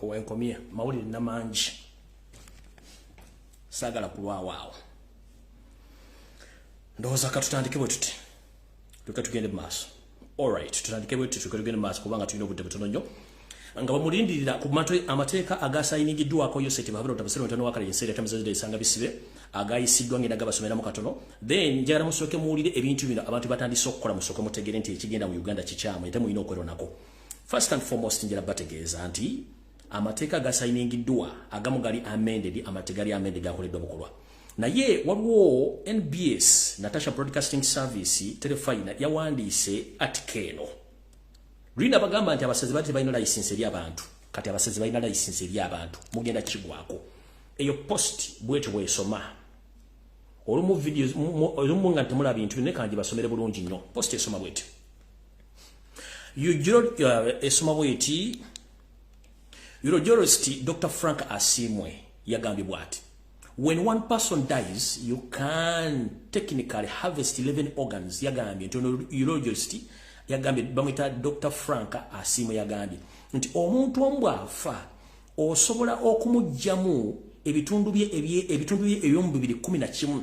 Awo wenkomye mawulire namangi, saagala kulwawo awo. Ndowooza katutandike bwe tuti, tuke tugende mu maaso. Alright, tutandike bwe tuti, tuke tugende mu maaso, kubanga tulina obudde butono nnyo nga bamulindirira ku amateeka agasayiningiddwako Yoseti Bahabura Tabasero Mutano wakale enseera tamizazidde esanga bisibe agayisiddwa, ngenda gabasomeramu katono. Then njagala musooke muwulire ebintu bino abantu batandise okukola, musooke mutegere nti ekigenda mu Uganda kikyamu ate mulina okweronako. First and foremost, njala bategeeza nti amateeka agasayiningiddwa agamu gali amended, amateeka gali amended, gakoleddwa bukolwa, naye waliwo NBS, Natasha Broadcasting Service Terefayina, yawandiise article eno. Lwina bagamba nti abasazi bali tebalina license eri abantu. Kati abasazi balina license eri abantu, mugenda kigwako. Eyo post bwetyo bwesoma olumu videos, olumu nga ntemula bintu, naye kandi basomere bulungi nnyo. Post esoma bwetyo, esoma bweti: Urologist Dr. Frank Asimwe yagambye bwati, "When one person dies, you can technically harvest 11 organs." Yagambye nti ono urologist yagambye, bamwita Dr. Frank Asimwe, yagambye nti omuntu omu bw'afa osobola okumuggyamu ebitundu bye ebyomubiri 11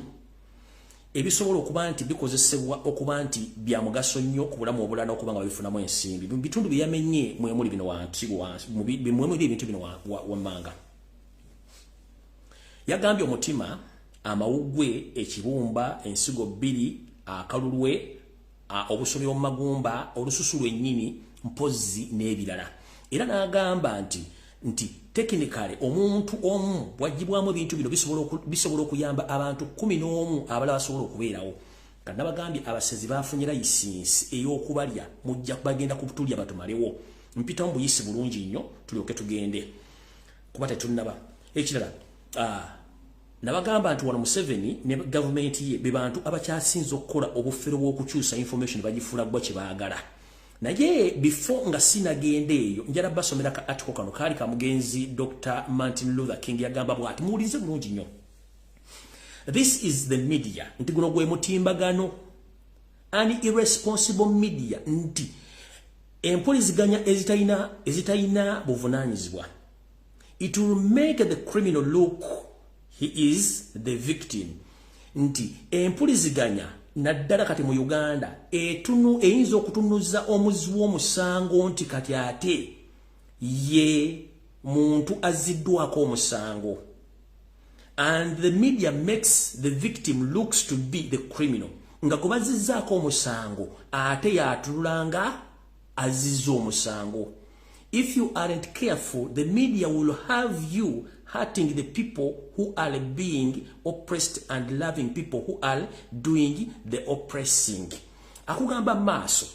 ebisobola okuba nti bikozesebwa okuba nti bya mugaso nnyo ku bulamu obulala, okuba nga babifunamu ensimbi. Mu bitundu bye yamenye mwemuli bino wansi, mwemuli ebintu bino wammanga. Yagambye omutima, amawuggwe, ekibumba, ensigo bbiri, akalulwe, obusomi bw'omu magumba, olususu lwennyini, mpozzi n'ebirala. Era n'agamba nti technically omuntu omu bwagibwamu ebintu bino bisobola okuyamba abantu 11 abalala basobola okubeerawo. Kanabagambye abasezi bafunye license ey'okubalya, mujja bagenda kutulya batumalewo. Mpitamu buyisi bulungi nnyo, tulyoke tugende kuba tetunnaba. Ekirala, nabagamba nti wano Museveni ne gavumenti ye be bantu abakyasinze okukola obufere bw'okukyusa information, bagifuula gwa kye baagala. Naye before nga sinagenda eyo, njala basomera ka article kano kaali ka mugenzi Dr. Martin Luther King. Yagamba bw'ati, muwulirize bulungi nnyo: "This is the media," nti guno gwe mutimbagano, "an irresponsible media," nti empuliziganya ezitalina buvunaanyizibwa. "It will make the criminal look he is the victim," nti empuliziganya naddala kati mu Uganda etunu eyinza okutunuza omuzi w'omusango nti kati ate ye muntu azziddwako omusango. "And the media makes the victim looks to be the criminal," nga gwe bazizzaako omusango ate yatulula azizza omusango. "If you aren't careful, the media will have you hurting the people who are being oppressed and loving people who are doing the oppressing." Akugamba maaso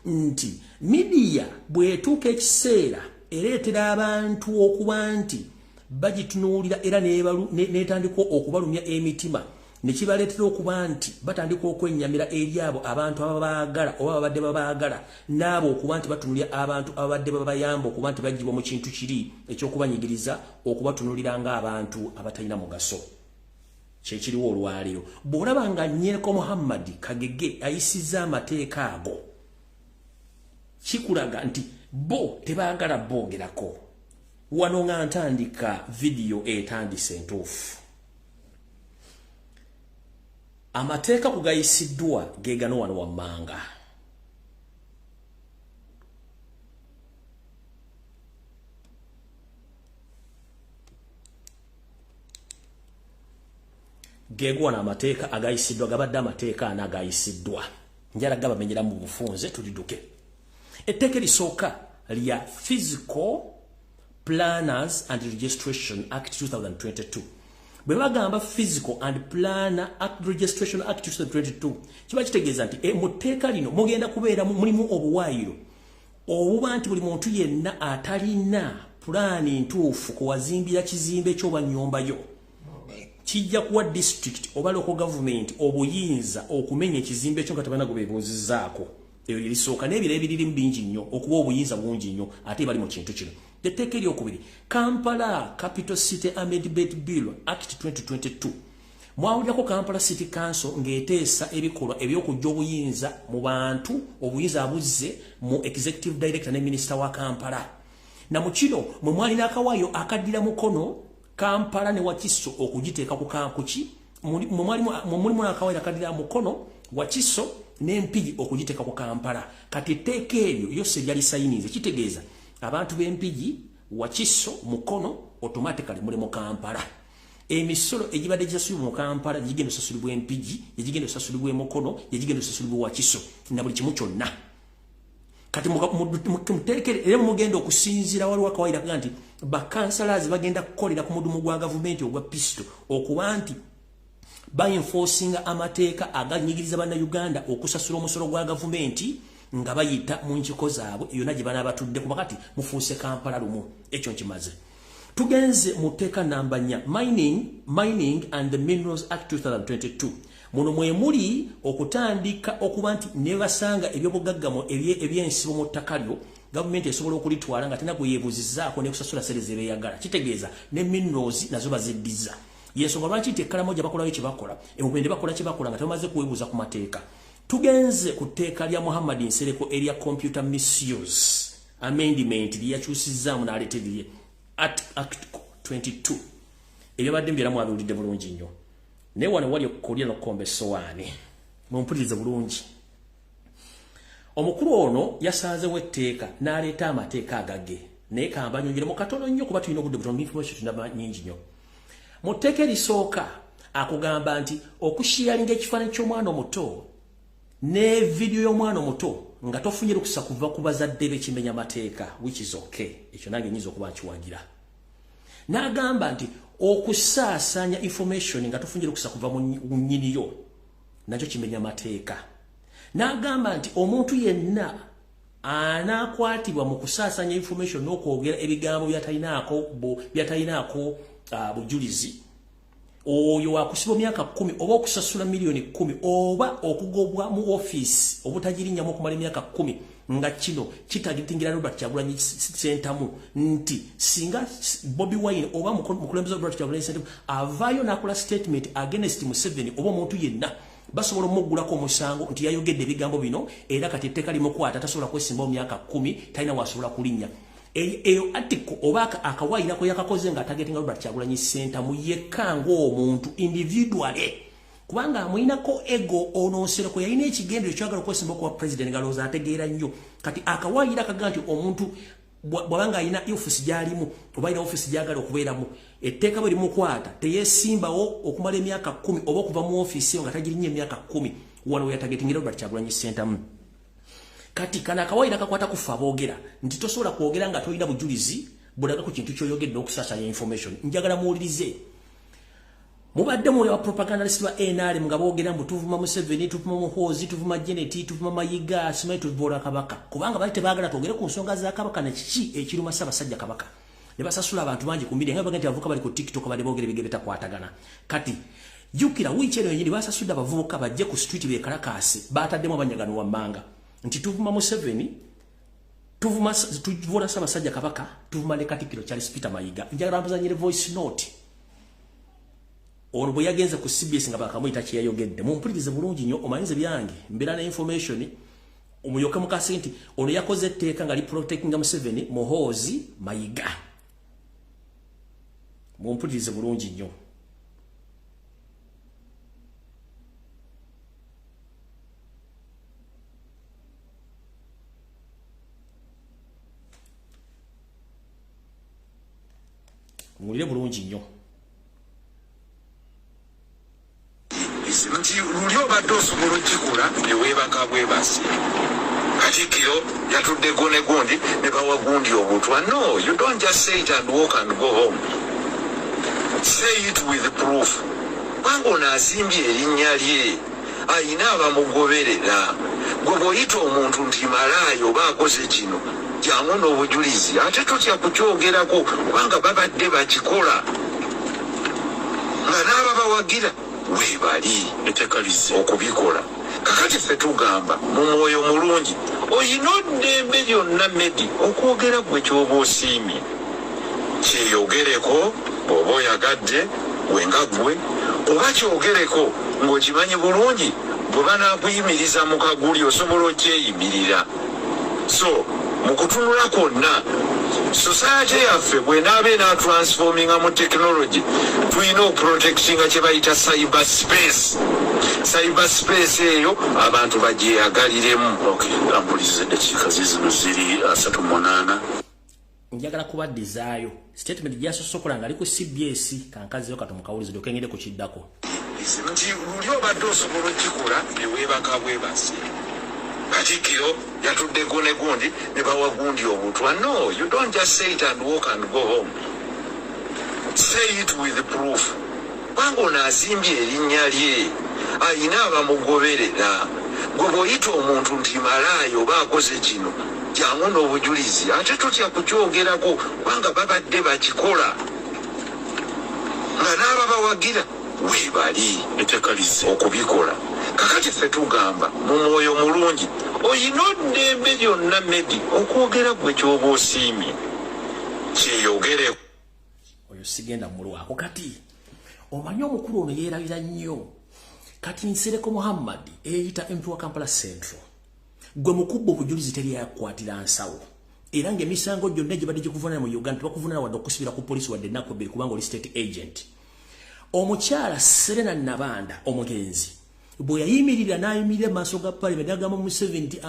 nti media bw'etuuka ekiseera ereetera abantu okuba nti bagitunuulira era n'etandika okubalumya emitima, ne kibaleetera okuba nti batandika okwennyamira eri abo abantu ababaagala oba babadde babaagala, n'abo okuba nti batunulira abantu ababadde babayamba okuba nti bagibwa mu kintu kiri eky'okubanyigiriza, okubatunulira ng'abantu abatalina mugaso. Kyekiriwo olwaleero. Bw'olaba nga Nyereko Muhammad Kagege ayisizza amateeka ago, kikulaga nti bo tebaagala boogerako. Wano nga ntandika vidiyo etandise entuufu, amateeka kugayisiddwa ge gano wano wammanga. Geego wano amateeka agayisiddwa, gabadde amateeka ana agayisiddwa. Njala gabamenyera mu bufunze, tuliduke. Etteeka erisooka lya Physical Planners and Registration Act 2022. Bwe bagamba Physical and Planner Act Registration Act 2022, kiba kitegeeza nti mu tteeka lino mugenda kubeera mulimu obuwaayiro obuba nti buli muntu yenna atalina pulaani ntuufu kuwazimbira kizimbe kyoba nnyumba yo, kijja kuwa district oba local government obuyinza okumenya ekizimbe ekyo nga tebalina gwe beebuuzizzaako. Eyo erisooka, n'ebiro ebiririmu bingi nnyo, okuba obuyinza bungi nnyo ate bali mu kintu kino. Etteeka eryokubiri, Kampala Capital City Amendment Bill Act 2022. Mwawulirako Kampala City Council ng'eteesa ebikolwa ebyokujja obuyinza mu bantu, obuyinza abuzze mu executive director ne minisita wa Kampala. Na mu kino mwe mwalina akawaayo akaddira Mukono, Kampala ne Wakiso okugiteeka ku kankuki, mwe mulimu akawaayo akaddira Mukono, Wakiso n'Empigi okugiteeka ku Kampala. Kati etteeka eryo yose lyalisayinize, kitegeeza abantu b'Empigi, Wakiso, Mukono automatically muli mu Kampala. Emisolo egibadde gisasulibwa mu Kampala gigenda osasulibwa Empigi, gigenda osasulibwa Mukono, gigenda osasulibwa Wakiso na buli kimu kyonna. Kati muteekere era mugenda okusinziira, waliwo akawaayiro akaga nti bakansalazi bagenda kukolera ku mudumu gwa gavumenti ogwa pisito okuba nti baenforcinga amateeka aganyigiriza bannayuganda okusasula omusolo gwa gavumenti nga bayita mu nkiko zaabwe yonna gye banaabatudde, kuba kati mufuuse Kampala lumu. Ekyo nkimaze. Tugenze mu tteeka namba 4, Mining and the Minerals Act 2022. Muno mwe muli okutandika okuba nti ne basanga ebyobugagga ebyensibo mu ttaka lyo, gavumenti esobola okulitwala nga tena gweyeebuuzizzaako n'ekusasula ssente ze beeyagala. Kitegeeza ne minerals nazo baziddiza. Yensonga lwaki nti ekkalamoja bakolayo kye bakola, ebubende bakola kye bakola nga tebamaze kuweebuuza ku mateeka. Tugenze ku tteeka lya Muhammad Nsereko erya Computer Misuse Amendment lye yakyusizzaamu n'aleeta erirye at Act 22. Ebyabadde mbyeramu abiwulidde bulungi nnyo. Naye wano wali okukolya n'okukomba essowaani, mumpulirize bulungi. Omukulu ono yasanzewo etteeka n'aleeta amateeka agage, naye kambanyongeremu katono nnyo kuba tulina obudde butono, information tunaba nnyingi nnyo. Mu tteeka erisooka akugamba nti okusharinga ekifaananyi ky'omwana omuto ne vidiyo y'omwana omuto nga tofunye lukusa kuva ku bazadde be kimenya mateeka, which is okay, ekyo nange nyinza okuba nkiwagira. N'agamba nti okusaasaanya information nga tofunye lukusa kuva mu nnyiniyo nakyo kimenya mateeka. N'agamba nti omuntu yenna anaakwatibwa mu kusaasaanya information n'okwogera ebigambo byatayinaako bujulizi, oyo wakusibwa myaka 10 oba okusasula miliyoni 10 oba okugobwa mu ofiisi obutagirinyamu okumala emyaka 10, nga kino kitargetingira Robert Kyagulanyi Ssentamu, nti singa Bobi Wine oba mukulembeze Robert Kyagulanyi Ssentamu avaayo n'akola statement against Museveni oba omuntu yenna, basobola omuggulako omusango nti yayogedde ebigambo bino, era kati etteeka limukwata, tasobola kwesimbawo myaka 10, talina wasobola kulinnya. Eyo article oba akawaayiro yakakoze nga targetinga Robert Kyagulanyi Ssentamu yekka ng'omuntu individually, kubanga amuyinako ego. Ono Nsereko yalina ekigendero ekyagala okwesimba okuba president, ngalowooza ategeera nnyo. Kati akawaayiro akaga nti omuntu bw'abanga alina office gy'alimu oba alina office gy'agala okubeeramu, etteeka bwe limukwata teyeesimbawo okumala emyaka 10 oba okuva mu ofiisi eyo nga tagirinnya emyaka 10. Wano we yatargetingira Robert Kyagulanyi Ssentamu. Kati kano akawaayiro akakwata ku ffe aboogera nti tosobola kwogera nga tolina bujulizi bulaga ku kintu ky'oyogedde n'okusaasaanya information. Njagala muwulirize. Mubadde muli wa propagandist ba NRM nga boogera mbu tuvuma Museveni, tuvuma Muhoozi, tuvuma Janet, tuvuma Mayiga, simanyi tuvoola Kabaka, kubanga bali tebaagala twogere ku nsonga za Kabaka ne kiki ekiruma Ssaabasajja Kabaka, ne basasula abantu bangi ku media nga baga nti abavubuka bali ku TikTok bali boogera ebigere bitakwatagana. Kati jjukira wiiki eno yennyini basasudde abavubuka bajje ku street beekalakaase, baataddemu abanyagano wammanga nti tuvuma Museveni, tuvuma, tuvoola Ssaabasajja Kabaka, tuvuma ne Katikkiro Charles Peter Mayiga. Njagala mbazanyire voice note ono bwe yagenze ku CBS nga bakamuyita kyeyayogedde. Mumpulirize bulungi nnyo. Omanyize byange, mbeera ne information. Omuyoke mukasi nti ono yakoze etteeka nga liprotectinga Museveni, Muhoozi, Mayiga. Mumpulirize bulungi nnyo. Muwulire bulungi nnyo. Nti luli obadde osobola okikola ne weebaka bwebasi, Katikkiro yatuddeko ne gundi ne bawa gundi obutwa. No, you don't just say it and walk and go home. Say it with proof, kubanga ono azimbye erinnya lye, ayina abamugoberera. Gwe bw'oyita omuntu nti malaayo oba akoze kino, jangu n'obujulizi, ate totya kukyogerako, kubanga babadde bakikola nga n'ababawagira weebali Etteeka lizze. okubikola. Kakati ffe tugamba mu mwoyo mulungi, oyina oddembe lyonna medi okwogera gwe kyoba osiimye, kyeyogereko bw'oba oyagadde gwe nga gwe, oba kyogereko ng'okimanyi bulungi bwe banaakuyimiriza mu kaguli osobola okyeyimirira. So Mu kutunula kwonna, society yaffe bw'enaaba enaatransforminga mu technology, tulina okuprotectinga kye bayita cyber space. Cyber space eyo abantu bagyeyagaliremu. Ambuliza eddakiika zizino ziri 38. Njagala kubaddizaayo statement gyasoose okukola nga ali ku CBS. Kankaziyo katumukawulize dokengere ku kiddako. Nti luli obadde osobola okukikola ne weebaka bwebasi. Katikkiro yatudde ne gundi ne bawa gundi obutwa. No, you don't just say it and walk and go home. Say it with proof, kubanga ono azimbye erinnya lye, ayina abamugoberera. Gwe bw'oyita omuntu nti malaayo oba akoze kino, jangu n'obujulizi. Ate totya kukyogerako, kubanga babadde bakikola nga n'ababawagira weebali Etteeka lizze. okubikola. Kakati ffe tugamba mu mwoyo mulungi, oyina oddembe lyonna medi okwogera gwe kyoba osiimye, kyeyogere. Oyo sigenda mulwako. Kati omanyi omukulu ono yeerabira nnyo. Kati Nsereko Muhammad eyeyita MP wa Kampala Central, gwe mukubba obujulizi teri yakwatira nsawo, era ng'emisango gyonna gibadde gikuvunaana mu Uganda tebakuvunaana wadde okusibira ku poliisi wadde ennaku 2, kubanga oli state agent. Omukyala Serena Nabanda omugenzi bwe yayimirira n'ayimirira mu maaso ga parliament n'agamba Museveni nti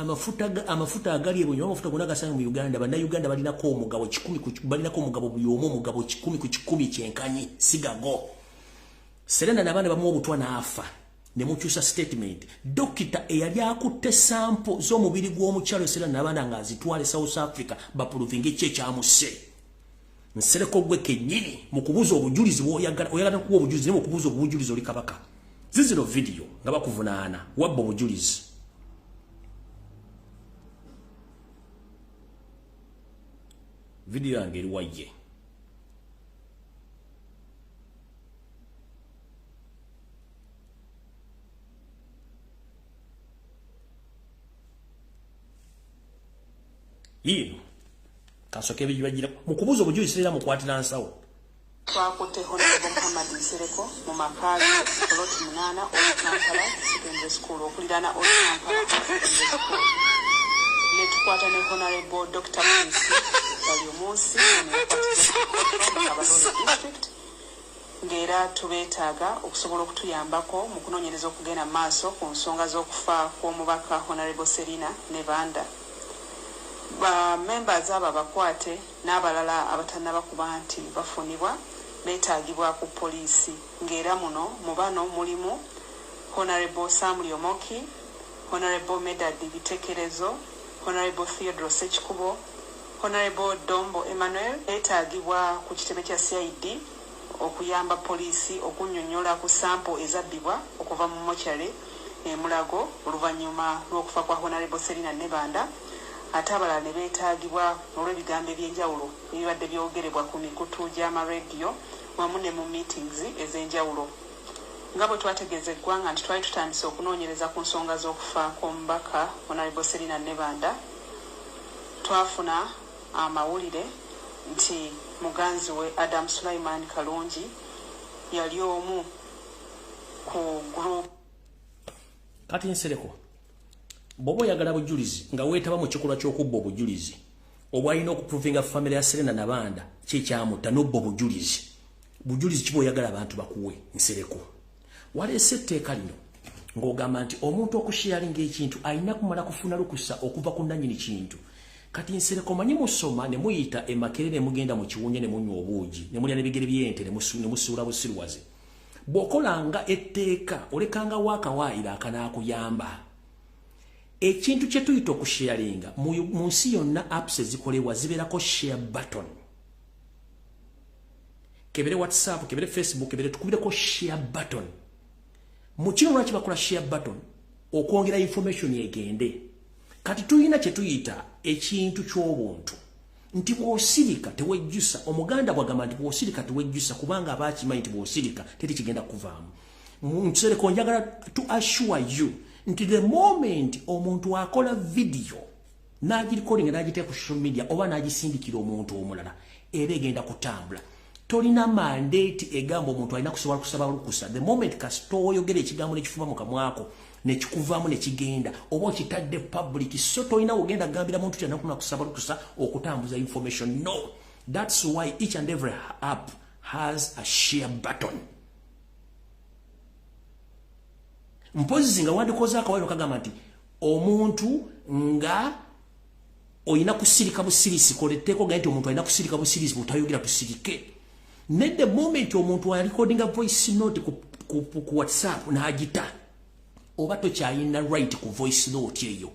amafuta agali ebunyo, amafuta gonna gasanga mu Uganda, bannayuganda balinako omugabo 100, balinako omugabo buli omu omugabo 100 ku 100 kyenkanyi sigago. Serena Nabanda bamuwa obutwa n'afa ne mukyusa statement. Dokita eyali akutte sample z'omubiri gw'omukyalo Serena Nabanda ng'azitwale South Africa baprovinge ki ekyamuse. Nsereko gwe kennyini mu kubuuza obujulizi bw'oyagala, oyagala kuwa obujulizi, naye mu kubuuza obujulizi oli kabaka. Zizino video nga bakuvunaana wabba obujulizi. Video yange eri wayye. Yiino kansooke ebibagira mu kubuuza obujulizi era mukwatira nsawo. Twakutte Honorable Muhammad Nsereko mu maka ge, Plot 8, Old Kampala Secondary School, okuliraana Old Kampala Secondary School, ne tukwata ne Honorable Dr Prince Baryomunsi, ono yakwatibwa mu Kabarole District, ng'era tubeetaaga okusobola okutuyambako mu kunoonyereza okugenda mu maaso ku nsonga z'okufa kw'omubaka Honorable Serina Nebanda. Ba members abo abakwate n'abalala abatannaba kuba nti bafunibwa beetaagibwa ku poliisi, ng'era muno mu bano mulimu Honorable Sam Lyomoki, Honorable Medard Bitekerezo, Honorable Theodore Sekikubo, Honorable Dombo Emmanuel. Beetaagibwa ku kitebe kya CID okuyamba poliisi okunnyonnyola ku sample ezabbibwa okuva mu mochare e Mulago oluvannyuma lw'okufa kwa Honorable Serina Nebanda, ate abalala ne beetaagibwa olw'ebigambo ebyenjawulo ebibadde byogerebwa ku mikutu gy'amarediyo wamu ne mu meetings ez'enjawulo. Nga bwe twategeeza eggwanga nti twali tutandise okunoonyereza ku nsonga z'okufa kw'omubaka Honorable Serina Nebanda, twafuna amawulire nti muganzi we Adam Sulaiman Kalungi yali omu ku group. Kati Nsereko, bw'oba oyagala bujulizi nga weetaba mu kikolwa ky'okubba obujulizi obwalina okuprovinga famire ya Serena Nabanda kyekyamutta n'obba obujulizi, bujulizi kiba oyagala abantu bakuwe? Nsereko, waleese etteeka lino ng'ogamba nti omuntu okusharinga ekintu alina kumala kufuna lukusa okuva ku nannyini kintu. Kati Nsereko, manyi musoma ne muyita emakere ne mugenda mu kiwunya ne munywa obuugi ne mulya n'ebigere by'ente ne musuula busirwaze. Bw'okolanga etteeka olekanga waakawaayiro akanaakuyamba. Ekintu kye tuyita okusharinga mu nsi yonna, apps ezikolebwa zibeerako share button. Kebere WhatsApp, kebere Facebook, kebere tukubireko share button. Mu kino lwaki bakola share button? Okwongera information egende. Kati tuyina kye tuyita ekintu ky'obuntu nti bw'osirika tewejjusa. Omuganda bw'agamba nti bw'osirika tewejjusa, kubanga aba akimanyi nti bw'osirika teri kigenda kuvaamu. Nsereko, njagala to assure you nti the moment omuntu akola video n'agirecordinga n'agiteeka ku social media oba n'agisindikira omuntu omulala, era egenda kutambula. Tolina mandate egamba omuntu alina kusobola kusaba lukusa. The moment kasita oyogera ekigambo nekifuma mu kamwako nekikuvaamu nekigenda, oba okitadde public, so tolina ogenda gambira muntu kyalina kusaba lukusa okutambuza information. No, that's why each and every app has a share button. Mpozi nga wandikoze akawairo kagamba nti omuntu nga oyina kusirika busirisi, koleteko genti omuntu alina kusirika busirisi butayogera tusirike. Ne the moment omuntu a recording a voice note ku WhatsApp n'agita, oba tokyalina right ku voice note eyo.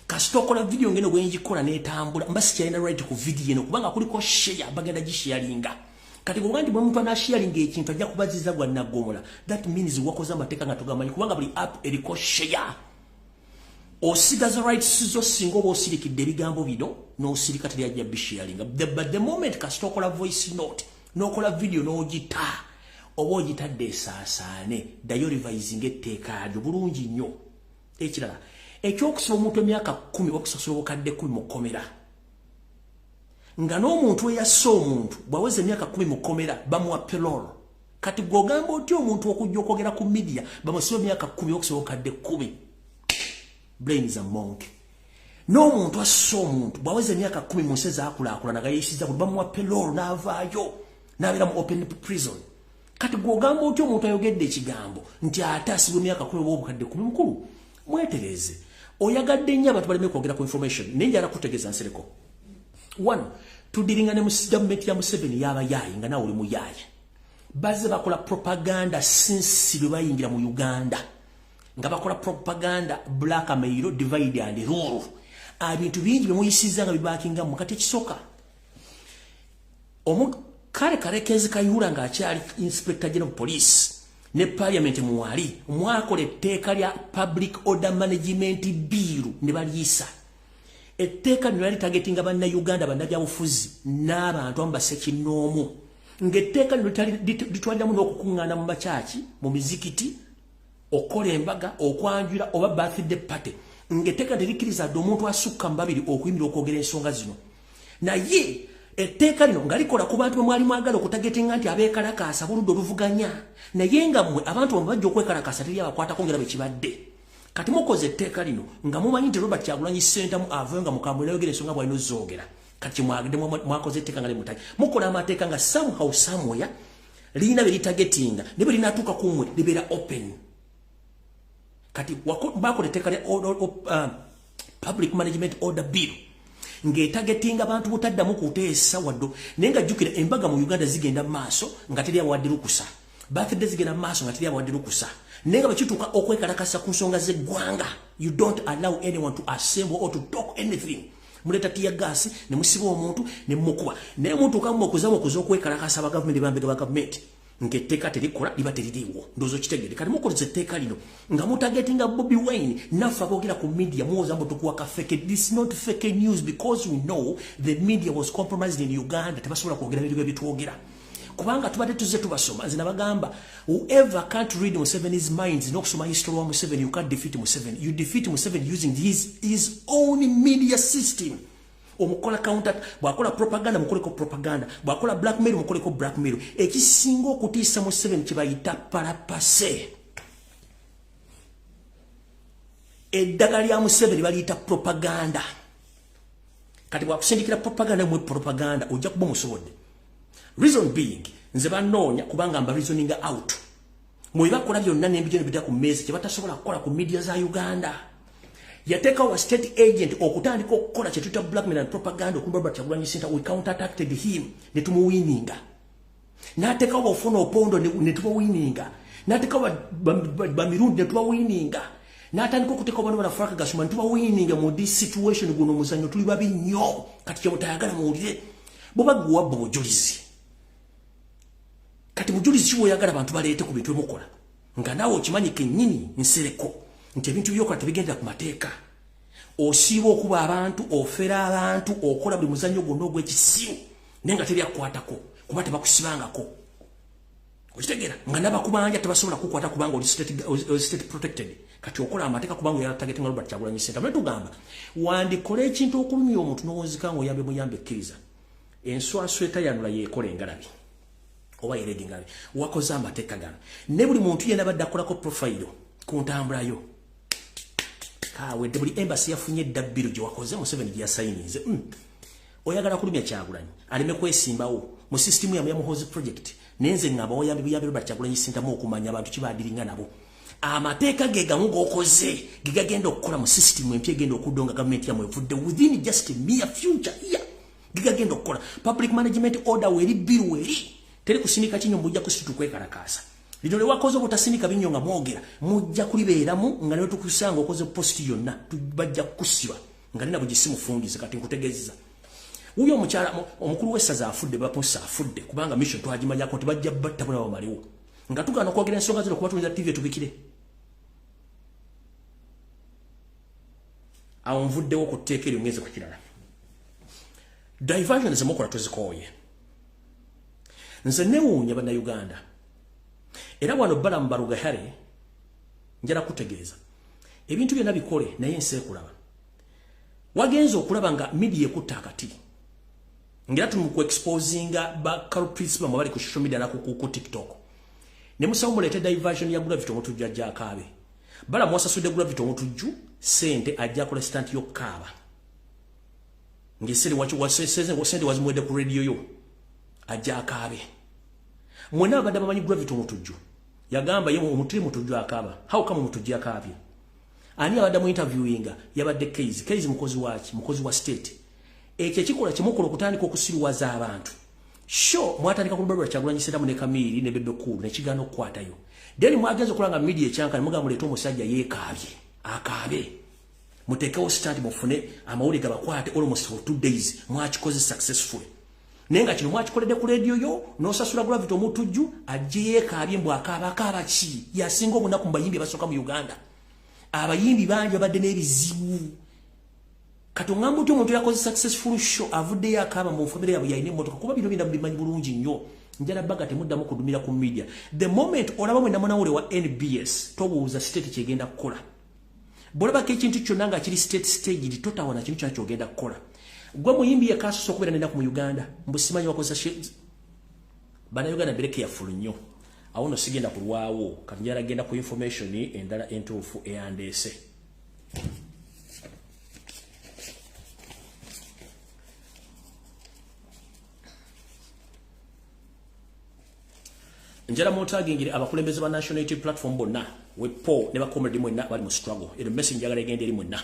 Kasita okola video ngeno bwe njikola n'etambula, mba sikyalina right ku video eno kubanga kuliko share, bagenda gisharinga. Kati bw'oba nti bwe muntu anasharinga ekintu ajja kubaziza gwa naggomola, that means wakoze amateeka nga togamanyi, kubanga buli app eriko share. Osigaza rights zo singa oba osirikidde ebigambo bino n'osirika, teri ajja bisharinga. But the moment kasita okola voice note n'okola video n'ogita, oba ogitadde esaasaane. Ddayo revising etteeka lyo bulungi nnyo. Ekirala, ekyokusiba omuntu emyaka 10 okusasula obukadde 10 mu kkomera, nga n'omuntu eyasse omuntu bw'aweza emyaka 10 mu kkomera bamuwa parole. Kati gw'ogamba otya omuntu okujja okwogera ku media bamusiba emyaka 10 okusiba obukadde 10? Brains a monkey. N'omuntu asse omuntu bw'aweza emyaka 10 mu nsi ezaakulaakulana nga yeeyisizza bamuwa parole n'avaayo n'abeera mu open prison. Kati gw'ogamba otya omuntu ayogedde ekigambo nti ate asibwa emyaka 10 oba obukadde 10? Mukulu, mwetereze. Oyagadde nnyo abantu baleme kwogera ku information, naye njala kutegeeza Nsereko. One, tudiringa ne gavumenti ya Museveni y'abayaayi nga naawe oli muyaayi. Bazze bakola propaganda since lwe bayingira mu Uganda, nga bakola propaganda, blackmail, divide and rule. Ebintu bingi bye muyisizza nga bibakinga mu. Kati ekisooka, kale Kalekezi Kayihura ng'akyali Inspector General Police ne Parliament muwali mwakola etteeka lya Public Order Management Bill ne baliyisa. Etteeka lino lyali targetinga Bannayuganda, bannabyabufuzi n'abantu abamu bassekinnoomu, ng'etteeka lino litwaliramu n'okukuŋŋaana mu makyaki, mu mizikiti, okukola embaga, okwanjula oba birthday party, ng'etteeka terikkiriza dde omuntu asukka mu babiri okuyimirira okwogera ensonga zino. Naye etteeka lino nga likola ku bantu bwe mwali mwagala okutargetinga nti abeekalakaasa boludda oluvuganya, naye nga mmwe abantu bamwe bajja okwekalakaasa teri abakwatako ngera bwe kibadde. Kati mukoze etteeka lino nga mumanyi nti Robert Kyagulanyi Ssentamu avayo nga mukambwe nayogera ensonga bw'alina ozoogera. Kati mwagende mwakoze etteeka nga limutayi mukola amateeka nga somehow, somewhere lirina bye litargetinga, ne bwe linatuuka ku mmwe libeera open. Kati bakola etteeka lya Public Management Order Bill ng'etargetinga abantu butaddamu kuteesa waddo, naye nga jjukira embaga mu Uganda zigenda mu maaso nga teri abawadde lukusa, birthday zigenda mu maaso nga teri abawadde lukusa, naye nga bwe kituuka okwekalakasa ku nsonga z'eggwanga, you don't allow anyone to assemble or to talk anything. Muleeta tear gas ne musiba omuntu ne mukuba, naye mutuuka mu okuzamu okuza okwekalakasa abagavumenti bambega ba gavumenti ng'etteeka terikola, liba teririiwo. Ndowooza okitegedde. Kati mukozesa etteeka lino nga mutargetinga Bobi Wine naffe aboogera ku media. Muwoza mbu tukuwa ka fake. This not fake news, because we know the media was compromised in Uganda. Tebasobola kwogera bintu byebitwogera kubanga tubadde tuzze tubasoma. Nze nabagamba, whoever can't read Museveni's minds n'okusoma history wa Museveni, you can't defeat Museveni. You defeat Museveni using his own media system. Omukola counter, bwakola propaganda mukoleko propaganda, bwakola blackmail mukoleko blackmail. Ekisinga okutiisa Museveni kibayita palapase. Eddagala lya Museveni baliyita propaganda. Kati bwakusindikira propaganda mwe propaganda, ojja kuba omusobodde. Reason being, nze banoonya kubanga mba reasoning out. Mwe bakola byonna n'embijo ne bidda ku mmeeza kye batasobola kukola ku media za Uganda. Yateekawo state agent okutandika okukola kye tuyita blackmail and propaganda okumba Robert Kyagulanyi Ssentamu. We counter attacked him ne tumuwininga. N'ateekawo Ofwono Opondo ne tubawininga. N'ateekawo bamirundi ne tubawininga. N'atandika okuteekawo bano bana Frank Gashumba ne tubawininga. Mu this situation, guno omuzannyo tuli babi nnyo. Kati kye mutayagala muwulire, bwe baguwa bo bujulizi. Kati bujulizi ki bw'oyagala abantu baleete ku bintu byemukola nga naawe okimanyi kennyini, Nsereko, nti ebintu byokola tebigendera ku mateeka? Osiiba okuba abantu, ofera abantu, okola buli muzannyo gwonna ogw'ekisiru, naye nga teri akukwatako kuba tebakusibangako. Okitegeera nga nabakubanja tebasobola kukwata kubanga oli state protected. Kati okola amateeka kubanga oyala targeting Robert Kyagulanyi Ssentamu. Naye tugamba wandikola ekintu okulumya omuntu n'owozika nga oyambe muyambe, ekkiriza. Enswaswa etayanula yeekola engalabi oba yeredi engalabi. Wakoze amateeka gano ne buli muntu yenna abadde akolako profile ku ntambulayo kawedde. Buli embassy yafunye edda bbiru gye wakoze, Museveni gye yasayininze. Oyagala kulumya Kyagulanyi aleme kwesimbawo mu system ya Muhoozi project. Nenze ngamba oyambi buyambi Robert Kyagulanyi Ssentamu okumanya abantu kibadiringa nabo. Amateeka ge gamu g'okoze ge gagenda okukola mu system empya egenda okudda nga gavumenti yammwe evudde within just mere future year. Ge gagenda okukola public management order weri, bill weri, teri kusinika kinyo, mujja kusitu kwekalakaasa. Lino lye wakoze obutasindika binyo nga mwogera, mujja kulibeeramu nga ne tukusanga okoze post yonna bajja kukusiba nga nina bugisimufungize. Kati nkutegeeza, wuyo omukyala omukulu w'essaza afudde, baposa afudde kubanga mission twagimanyako nti bajja batta bona bamaliwo nga tugaana okwogera ensonga zino kuba tuliza TV tubikire. Awo nvuddewo ku tteeka eryo, ngenze ku kirala. Diversion zemukola tuzikooye. Nze newuunya Bannayuganda, era wano Balamu Barugahare njala kutegeeza ebintu byonna bikole, naye ensi ekulaba. Wagenza okulaba nga media ekutta akati ngera tuli mu kuexposinga ba culprits bamwe bali ku social media na ku TikTok, ne musawo muleete diversion ya Gravity Omutujju ajja akaabe. Balamu wasasudde Gravity Omutujju sente ajja akola stunt y'okukaaba ng'esente sente wazimuwedde ku radio yo, ajja akaabe. Mwenna abadde bamanyi Gravity Omutujju yagamba ye omutiri Mutujju akaaba. How come Omutujju yakaabye? Ani abadde mu interviewinga? Yabadde Case. Case mukozi waki? Mukozi wa state. Ekyo ekikola kyemukola okutandika okusiruwaza abantu. Sho mwatandika ku Robert Kyagulanyi Ssentamu ne Kamiri ne Bebe Cool nekigaana okukwatayo. Then mwagenza okulanga media ekyankana, mugamba muleete omusajja yeekaabye akaabe, muteekewo stunt, mufune amawulire gabakwate almost for 2 days. Mwakikoze successfully, naye nga kino mwakikoledde ku radio yo n'osasula Gravity Omutujju ajje yeekaabye mbw akaaba. Akaaba ki? Yasinga obunaku mu bayimbi abasooka mu Uganda. Abayimbi bangi babadde n'ebizibu. Kati oŋŋamba otya omuntu yakoze successful show avuddeyo akaaba mu nfamire yabwe yalina emmotoka? Kuba bino byonna mubimanyi bulungi nnyo. Njala baga temuddamu kudumira ku media. The moment olaba mwenna munawule wa NBS, tobuuza state kyegenda kukola. Bwolabako ekintu kyonna nga kiri state stage, totawana kintu kyonna kyogenda kukola. Gwe muyimbi yekaasusa okubeera nenaku mu Uganda, mbusimanyi wakozesa. Bannayuganda, mbere careful nnyo. Awo no sigenda kulwawo. Kati njala genda ku information endala entuufu eyandeese. Njala mutagingire abakulembeze ba National Unity Platform bonna wepo ne bacomrade mwenna bali mu struggle. Ero message njagala egende eri mwenna.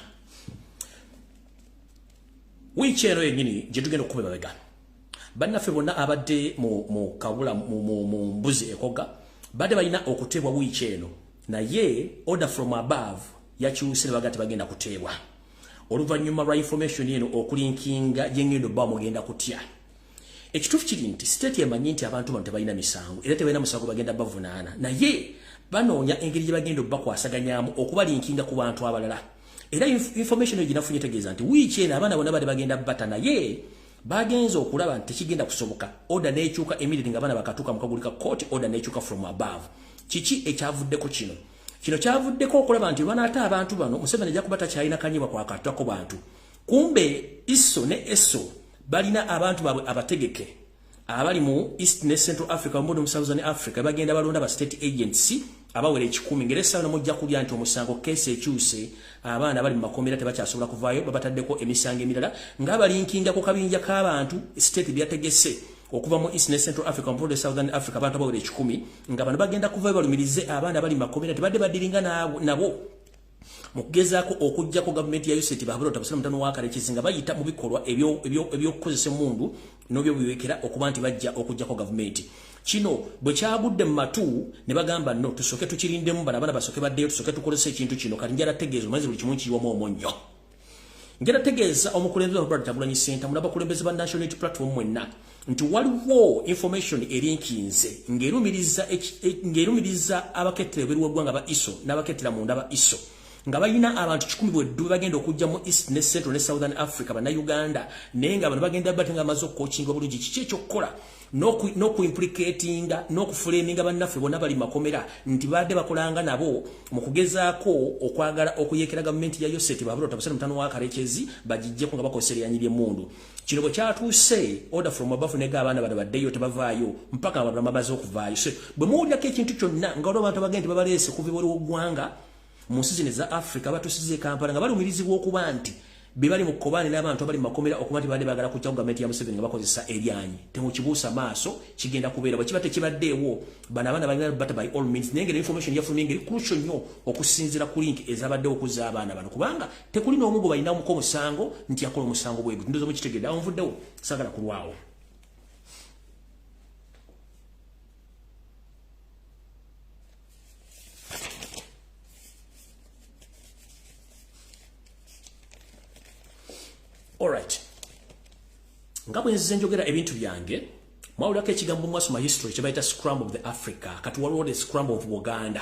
Wiiki eno yennyini gye tugenda okukuba emabega, bannaffe bonna abadde mu kabula mu mbuzi ekoga badde balina okuteebwa wiiki eno, naye order from above yakyuse ne baga tebagenda kuteebwa oluvannyuma lwa information eno okulinkinga gyengendo bba mugenda kutya. Ekituufu kiri nti state emanyi nti abantu bano tebalina misango, era tebalina musango bagenda bavunaana, naye banoonya engeri gye bagenda obbakwasaganyaamu okubalinkinga ku bantu abalala. Era information eyo ginafunye tegeeza nti wiiki eno abaana bonna bali bagenda bata, naye bagenza okulaba nti tekigenda kusoboka. Order n'ekyuka immediately nga abaana bakatuuka mu kaguli ka court. Order n'ekyuka from above. Kiki ekyavuddeko kino? Kino kyavuddeko okulaba nti banaate abantu bano, Museveni ajja kuba takyalina kanyibwa kwakatwako bantu. Kumbe ISO ne ESO balina abantu baabwe abategeke abali mu East ne Central Africa mu Southern Africa, bagenda balonda ba state agents abawera 100. Ngeri essaawa mujja kulya nti omusango keesi ekyuse, abaana bali mu makomera tebakyasobola kuvaayo, babataddeko emisango emirala ng'abalinkinga ku kabinja k'abantu state byategese okuva mu East ne Central Africa mu Southern Africa, abantu abawera 100, nga bano bagenda kuvaayo balumirize abaana bali mu makomera tebadde badiringa nabo mu kugezaako okuggyako gavumenti ya UCT bahabula otabusira mutano wa Kalekezi nga bayita mu bikolwa ebyokukozesa emmundu n'ebyobuwekera okuba nti bajja okuggyako gavumenti. Kino bwe kyagudde mu matu ne bagamba, no, tusooke tukirindemu, bano abaana basooke baddeyo, tusooke tukozesa ekintu kino. Kati njala tegeeza omazi buli kimu nkiyiwamu omwonnyo. Njala tegeeza omukulembeze wa Robert Kyagulanyi Ssentamu n'abakulembeze ba National Unity Platform mwenna nti waliwo information erinkinze ng'erumiriza abakettera ebweru w'eggwanga ba ISO n'abakettera munda ba ISO Nga balina abantu 10 bweddu bagenda okujja mu East ne Central ne Southern Africa bannayuganda, naye nga bano bagenda batenga amaze okucoachinga bulungi kiki ekyokukola n'okuimplicatinga n'okufulaminga bannaffe bonna bali makomera nti badde bakolanga nabo mu kugezaako okwagala okuyeekera gavumenti ya Yoseti Babulo Tabasana mutano wa Karekezi bagijjeko nga bakozesa eryanyi ly'emmundu. Kino bwe kyatuuse order from above nega abaana bano baddeyo tebavaayo mpaka abantu bamaze okuvaayo. So bwe muwulirako ekintu kyonna nga waliwo abantu abagenda babaleese kuva ebweru w'eggwanga mu nsi zino eza Africa batusize e Kampala nga balumirizibwa okuba nti be bali mu kkobaane n'abantu abali mu makomera okuba nti badde baagala kujja ku gavumenti ya Museveni nga bakozesa eryanyi. Temukibuusa maaso, kigenda kubeera. Bwe kiba tekibaddeewo, bano abaana balina bata by all means. Naye ngeri information yafulumye ngeri crucial nnyo okusinziira ku link ezabaddewo okuzza abaana bano, kubanga tekuli n'omu gwe balinamuko omusango nti yakola omusango bwe guti. Ndowooza mukitegedde. Awo nvuddewo, saagala kulwawo. Alright. Nga bwe nzize njogera ebintu byange, mwawulirako ekigambo mwasoma history kye bayita Scrum of the Africa, kati waliwo the Scrum of Buganda.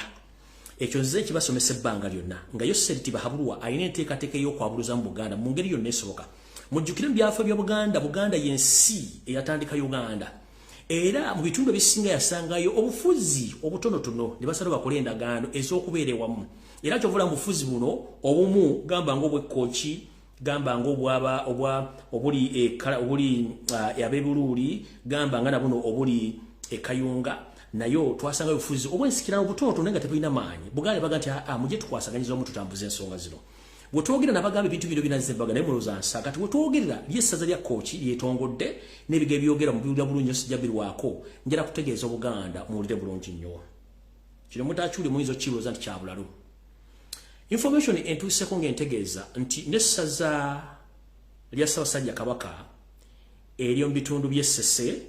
Ekyo nzize kibasomesa ebbanga lyonna nga Yoseri Tibahabulwa alina enteekateeka ey'okwabuluza mu Buganda mu ngeri yonna esoboka. Mujjukire mu byafaayo bya Buganda, Buganda y'ensi eyatandika Uganda. Era mu bitundu ebisinga yasangayo obufuzi obutonotono ne basala bakole endagaano ez'okubeera ewamu. Era kyovula mu bufuzi buno obumu gamba ng'obw'Ekooki, gamba ng'obwaba obwa obuli ekala obuli ab'Ebuluuli, gamba nga nabuno obuli ekayunga, nayo twasanga obufuzi obwensikirano obutonotono nga tebulina maanyi. Buganda baga nti mujje tukwasaganyiza omu tutambuze ensonga zino. Bwe twogera nabagamba ebintu bino binazze embaga naye mulowooza nsa. Kati bwe twogerera ly'essaza lya Kooki lyetongodde n'ebiga ebyogera mu biwulira bulungi nnyo sijja birwako, njala kutegeeza Obuganda muwulire bulungi nnyo. Kino mutakiwulire muyinza okukirowooza nti kya bulalu. Information entuuseko ng'entegeeza nti n'essaza lya Ssaabasajja Kabaka eryo mu bitundu by'e Ssese,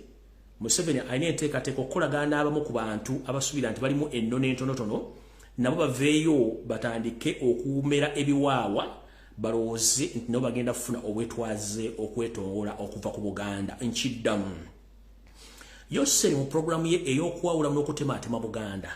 Museveni alina enteekateeka okukolagana n'abamu ku bantu abasuubira nti balimu ennono entonotono, nabo baveeyo batandike okumera ebiwaawa balowooze nti nabo bagenda kufuna obwetwaze okwetongola okuva ku Buganda. Nkiddamu. Yoseri mu pulogulaamu ye ey'okwawula n'okutemaatema Buganda,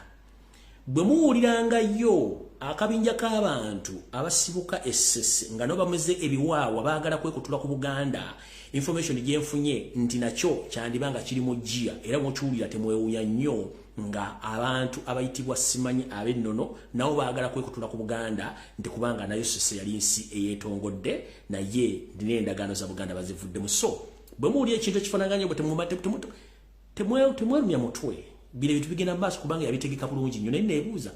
bwe muwulirangayo akabinja k'abantu abasibuka e Ssese nga nabo bameze ebiwaawa baagala kwekutula ku Buganda, information gye nfunye nti nakyo kyandiba nga kiri mu ggiya, era mukiwulira temwewuunya nnyo nga abantu abayitibwa simanyi ab'ennono nabo baagala kwekutula ku Buganda nti kubanga nayo Ssese yali nsi eyeetongodde naye n'endagaano za Buganda bazivuddemu. So bwe muwulira ekintu ekifaanaganye bwe temwerumya mutwe, bino ebintu bigenda mu maaso kubanga yabitegeka bulungi nnyo. Naye neebuuza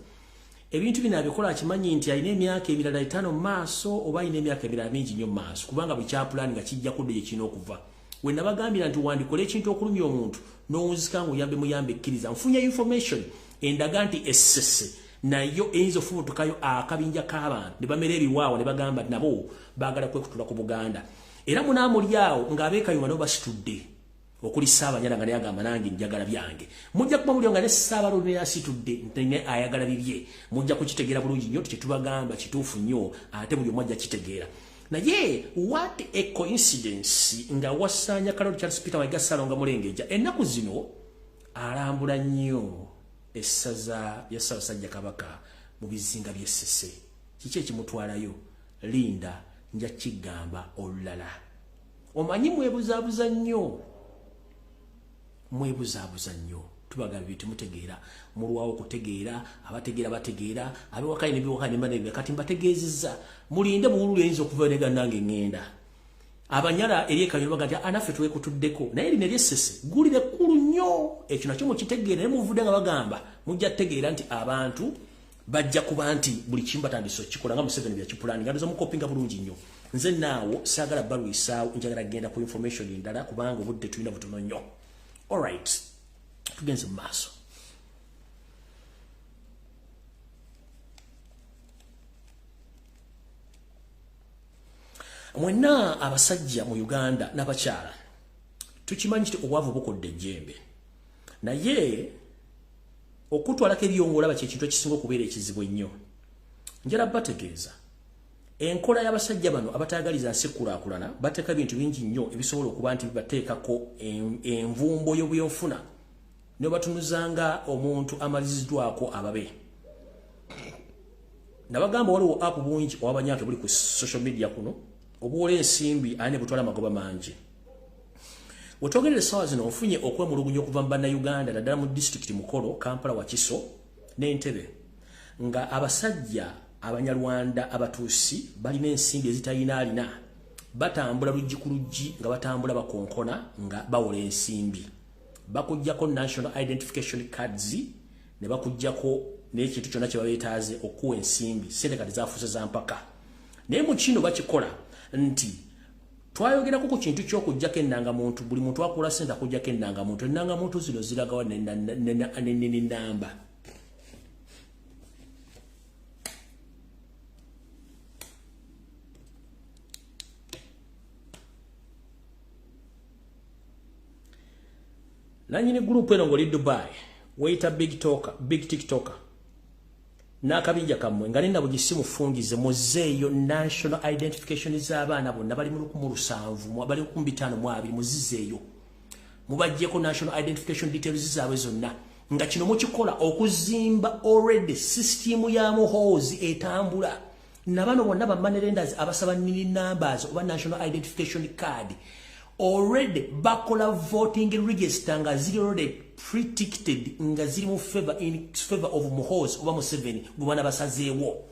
ebintu bino abikola akimanyi nti alina emyaka emirala 5 mu maaso oba alina emyaka emirala mingi nnyo mu maaso, kubanga buli kyapulaani nga kijja kudda gye kirina okuva. We nabagambira nti wandikola ekintu okulumya omuntu n'owunzika ng'oyambe muyambe ekkiriza. Nfunye information endaga nti Essese nayo eyinza ofubutukayo akabinja k'abantu ne bamera ebiwaawa ne bagamba nabo baagala kwekutula ku Buganda. Era munaamuli awo ng'abeekayunga nabo basitudde okuli Ssaabanyala nga naye agamba nange njagala byange. Mujja kuba mulio nga ne Ssaabalolo naye asitudde nti naye ayagala bibye. Mujja kukitegeera bulungi nnyo kye tubagamba kituufu nnyo ate buli omu ajja kitegeera. Naye what a coincidence nga wasaanya Kaloli Charles Peter Mayiga Ssaalongo Mulengejja ennaku zino alambula nnyo essaza lya Ssaabasajja Kabaka mu bizinga by'e Ssese. Kiki ekimutwalayo? Linda nja kigamba olulala. Omanyi mwebuzaabuza nnyo, mwebuzaabuza nnyo. Tubagamba ebintu mutegeera, mulwawo okutegeera, abategeera bategeera, abewakayi nebiwakayi nemba kati mbategeezezza mulinde buwululu eyinza okuva nega nange ŋŋenda. Abanyala eri ekanyolo baga nti anaffe twekutuddeko, naye lino ery'Essese ggulire kkulu nnyo. Ekyo nakyo mukitegeera, naye muvudde nga bagamba mujja kutegeera nti abantu bajja kuba nti buli kimu batandise okukikola nga Museveni byakipulaani nga ndoza mukopinga bulungi nnyo. Nze naawo saagala balwisaawo, njagala kugenda ku information endala kubanga obudde tulina butono nnyo. Alright, tugenze mu maaso. Mwenna abasajja mu Uganda n'abakyala tukimanyi nti obwavu bukodde ejjembe, naye okutwalako ebyongolaba kye kintu ekisinga okubeera ekizibu ennyo. Njala bategeeza enkola y'abasajja bano abatayagaliza nsi kulaakulana bateeka ebintu bingi nnyo ebisobola okuba nti bibateekako envumbo y'obyenfuna ne batunuzanga omuntu amaliziddwako ababe. Nabagamba waliwo app bungi owabanyake buli ku social media kuno obuwola ensimbi ane butwala magoba mangi. Wetogerera essaawa zino ofunye okwemulugunya okuva mu bannayuganda naddala mu disitulikiti Mukolo, Kampala, Wakiso n'Entebbe nga abasajja abanyarwanda abatuusi balina ensimbi ezitalina alina batambula luggi ku luggi nga batambula bakonkona nga bawola ensimbi. Bakuggyako national identification cards ne bakuggyako n'ekintu kyonna kye babeetaaze okuwa ensimbi. Ssente kati zaafuuse za mpaka. Naye mu kino bakikola nti twayogerako ku kintu ky'okuggyako ennangamuntu, buli muntu akola ssente akuggyako ennangamuntu. Ennangamuntu zino ziragawa n'ennamba. Nanyini group eno ng'oli Dubai, weyita big talker, big tiktoker. N'akabinja kammwe nga nina bugisi mufungize muzeeyo national identification z'abaana bonna bali mu 1700 bali 1520 muzizeeyo. Mubaggyeko national identification details zaabwe zonna nga kino mukikola okuzimba already system ya Muhoozi etambula. Na bano bonna ba money lenders abasaba nini numbers oba national identification card already bakola voting register nga ziri already pre-ticketed nga ziri mu favor in favor of Muhoozi oba Museveni gwe basazeewo.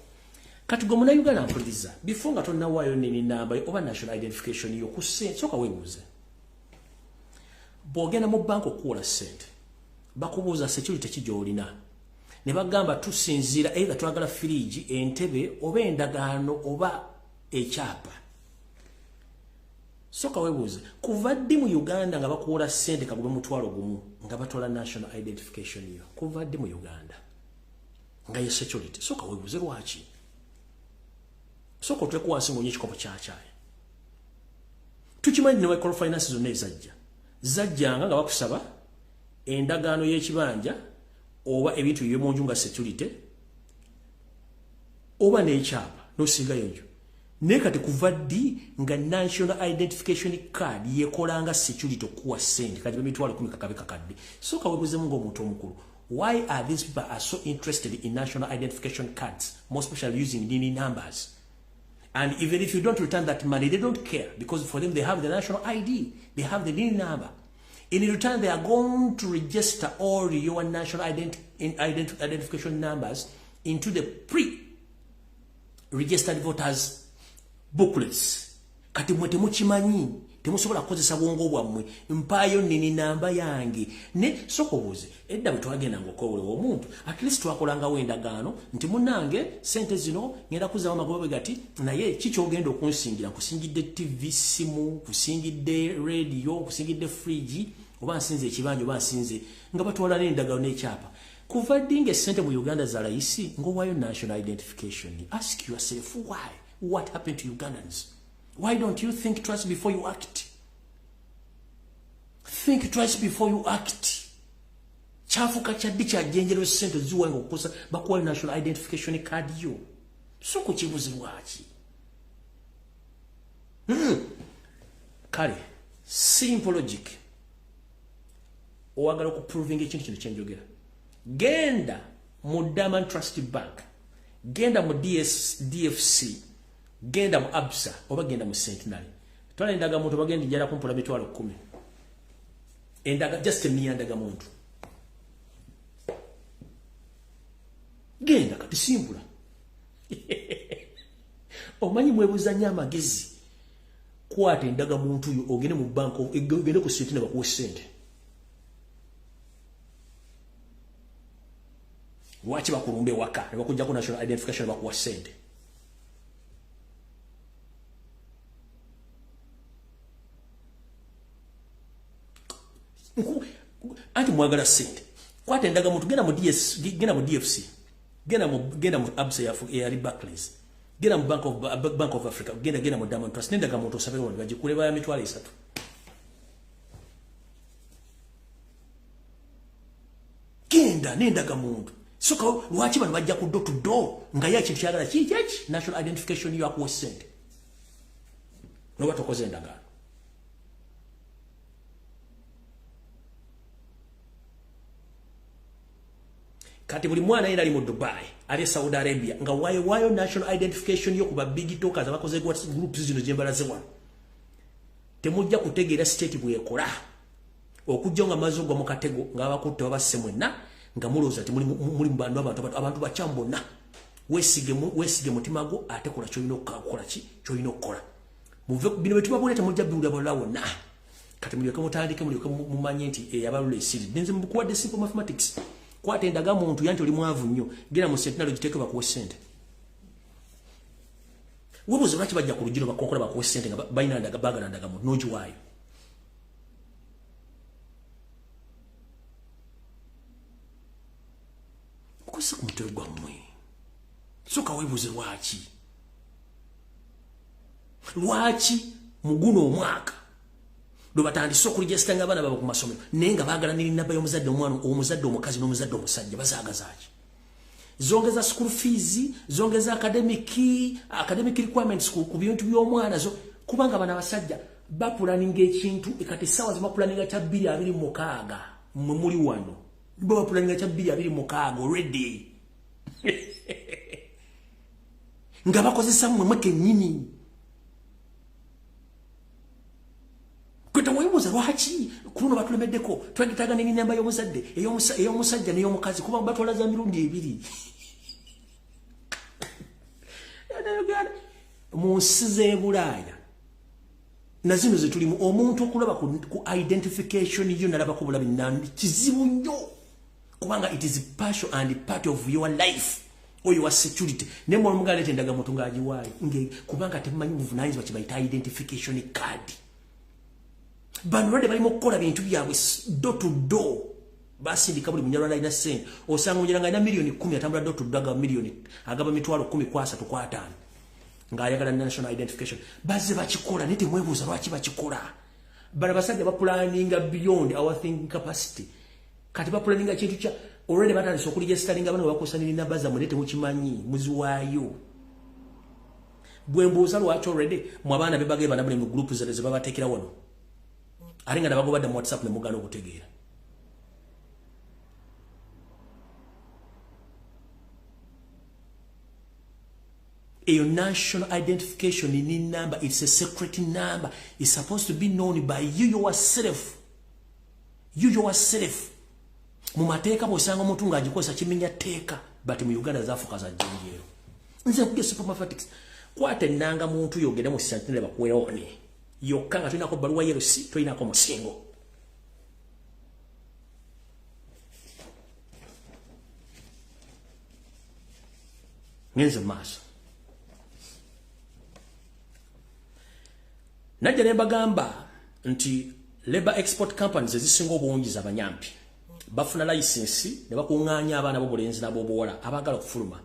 Kati gwe munnayuganda mpuliriza, before nga tonnawaayo nini namba oba national identification yo ku ssente, sooka weebuuze. Bw'ogenda mu banka okuwola ssente, bakubuuza security ki gy'olina. Ne bagamba tusinziira either twagala firiigi, entebe oba endagaano oba ekyapa. Soka weebuuze, kuva ddi mu Uganda nga bakuwola ssente kagube 10,000 nga batwala national identification yo? Kuva ddi mu Uganda nga ye security? Soka weebuuze lwaki? Soka otuuleko wansi ng'onywa ekikopo kya caayi. Tukimanyi ne microfinance zonna ezajja zajjanga nga bakusaba endagaano y'ekibanja oba ebintu ebyomunju nga security oba n'ekyapa n'osingayo enju. Naye kati kuva ddi nga national identification card yekolanga security okuwa ssente kati 10,000 kakabe kakadde? Sooka weebuuzemu ng'omuntu omukulu, why are these people are so interested in national identification cards, more especially using NINI numbers? And even if you don't return that money, they don't care, because for them they have the national ID, they have the NINI number. In return, they are going to register all your national identification numbers into the pre-registered voters booklets. Kati mwe temukimanyi, temusobola kukozesa bwongo bwammwe. Mpaayo nini namba yange. Ne sooka obuuze, edda bwe twagendanga okwewola omuntu, at least twakolangawo endagaano nti munnange ssente zino ngenda kuzzaamu amagoba bwe gati, naye ki ky'ogenda okunsingira? Nkusingidde TV, simu, nkusingidde radio, nkusingidde fridge, oba nsinze ekibanja oba nsinze, nga batwala n'endagaano n'ekyapa. Kuva ddi ng'essente mu Uganda za layisi ng'owaayo national identification? Ask yourself why. What happened to Ugandans? Why don't you think twice before you act? Think twice before you act. Kyafuuka kyaddi kya jjenjero ssente ziwenga okukosa bakuwa national identification card yo? So ku kibuzi lwaki? Kale, simple logic. Owagala okuprovinga ekintu kino kyenjogera. Genda mu Diamond Trust Bank, genda mu DFC, genda mu Absa oba genda mu Centenary. Twala endagamuntu bagenda njala kumpola 10,000. Endaga just emiya ndagamuntu. Genda kati simbula. Omanyi mwebuza nnyo amagezi. Kwata endagamuntu yo ogende mu bank ogende ku Centenary bakuwe ssente. Lwaki bakulumba ewaka ne bakuggyako national identification bakuwa ssente? Anti mwagala ssente. Kwata endagamuntu genda mu DS, genda mu DFC, genda mu Absa ya Barclays, genda mu Bank of Africa, genda mu Diamond Trust, n'endagamuntu osabe wano bagikule baya 30,000. Genda n'endagamuntu. Soka lwaki bano bajja ku door to door nga ye ekintu kyagala ki national identification yo akuwa ssente noba tokoze endagaano. Kati buli mwana yena ali mu Dubai, ali Saudi Arabia, nga wayo national identification yo kuba big talkers abakoze groups zino gyembalaze wano. Temujja kutegeera state bwekola. Okujja nga mazo gwa mukatego nga abakutte babasse mwenna nga mulowooza nti muli mu bantu abantu bakyamu bonna. Weesige mutima gwo ate kola ky'olina okukola ki ky'olina okukola. Muve bino bye tubabuulira temujja biwulira balala wonna. Kati mulyoke mutandike, mulyoke mumanye nti eyabalula esiri. Nze mbukuwadde simple mathematics. Kwata endaga muntu yanti oli mwavu nnyo, genda mu Sentinel ogiteeke bakuwe ssente. Weebuuze lwaki bajja ku luggi bakokola bakuwe ssente nga balina ndaga baagala ndaga muntu n'ogiwaayo. Mukozese ku mutwe gwammwe. Sooka weebuuze lwaki. Lwaki mu guno omwaka lwe batandise okuregisitanga abaana baabwe ku masomero naye nga baagala n'ennamba y'omuzadde omwana omuzadde omukazi n'omuzadde omusajja bazaagazaaki. Zongeza school fees, zongeza academic requirements ku bintu by'omwana zo kubanga bano abasajja bapulaninga ekintu kati essaawa ze bapulaninga kya 2026 mmwe muli wano bo bapulaninga kya 2026 already nga bakozesa mmwe kennyini. Kweta weebuuza lwaki ku luno batulemeddeko twagitaaga n'ennamba y'omuzadde ey'omusajja n'ey'omukazi kuba batwala za mirundi ebiri. Mu nsi z'e Bulaaya na zino ze tulimu omuntu okulaba ku identification yo nalabako bulabi nandi kizibu nnyo kubanga it is partial and part of your life or your security. Naye mwamugala leeta endagamuntu ng'agiwaayo kubanga temumanyi buvunaanyizibwa kye bayita identification card. Bano badde bali mu kukola bintu byabwe door to door. Basindika buli munyarwanda alina ssente. Osanga omunyarwanda alina 10 million atambula door to door agaba miliyoni agaba 10,000 ku 3 ku 5 ng'ayagala national identification. Bazze bakikola naye temwebuuza lwaki bakikola. Bano abasajja bapulaninga beyond our thinking capacity. Kati bapulaninga kintu kya already batandise okuregisitaringa bano bakozesa n'ennamba zammwe naye temukimanyi muziwaayo. Bwe mbuuza lwaki already mwe abaana be bagenda buli mu group ze babateekera wano. Ate nga nabagobadde mu WhatsApp ne mugaana okutegeera. Eyo national identification in number, it's a secret number. It's supposed to be known by you yourself. You yourself. Mu mateeka bw'osanga omuntu ng'agikozesa kimenya tteeka, but mu Uganda zaafuuka za jjenjeero. Nze nkugye simple mathematics. Kwata ennanga muntu yogere mu Sentinel bakuweone. Yokka nga tolinako bbaluwa yerusi, tolinako musingo. Ngenze mu maaso. Najja ne mbagamba nti labor export companies ezisinga obungi z'abanyampi bafuna license ne bakuŋŋaanya abaana b'obulenzi n'ab'obuwala abaagala okufuluma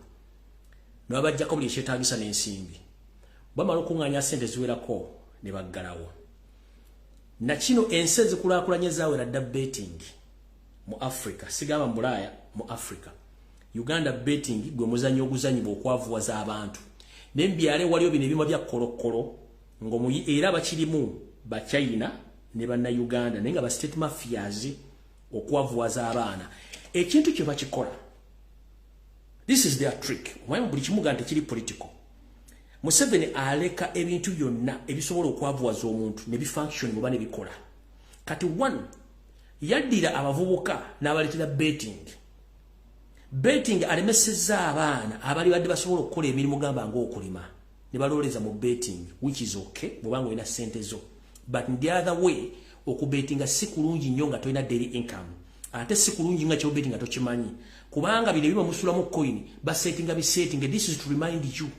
ne babaggyako buli ekyetaagisa n'ensimbi. Bamala okuŋŋaanya ssente ziwerako ne baggalawo. Na kino ensi ezikulaakulanye zaawera dda betting mu Africa, sigamba mu Bulaaya, mu Africa. Uganda betting gwe muzannyo oguzannyibwa okwavuwaza abantu. Naye mu byalo waliyo bino ebyuma bya kkolokolo ng'omuyi era bakirimu Bachina ne Bannayuganda naye nga ba state mafias okwavuwaza abaana. Ekintu kye bakikola, this is their trick. Omanyi buli kimu ga nti kiri political. Museveni aleka ebintu byonna ebisobola okwavuwaza omuntu ne bifunction oba ne bikola. Kati one, yaddira abavubuka n'abaleetera betting. Betting alemesezza abaana abali badde basobola okukola emirimu gamba ng'okulima ne balowooleza mu betting, which is okay bw'obanga olina ssente zo. But in the other way, okubetinga si kulungi nnyo nga tolina daily income. Ate si kulungi nga ky'obetinga tokimanyi. Kubanga bino ebiba musulamu coin, basetinga bisetting. This is to remind you.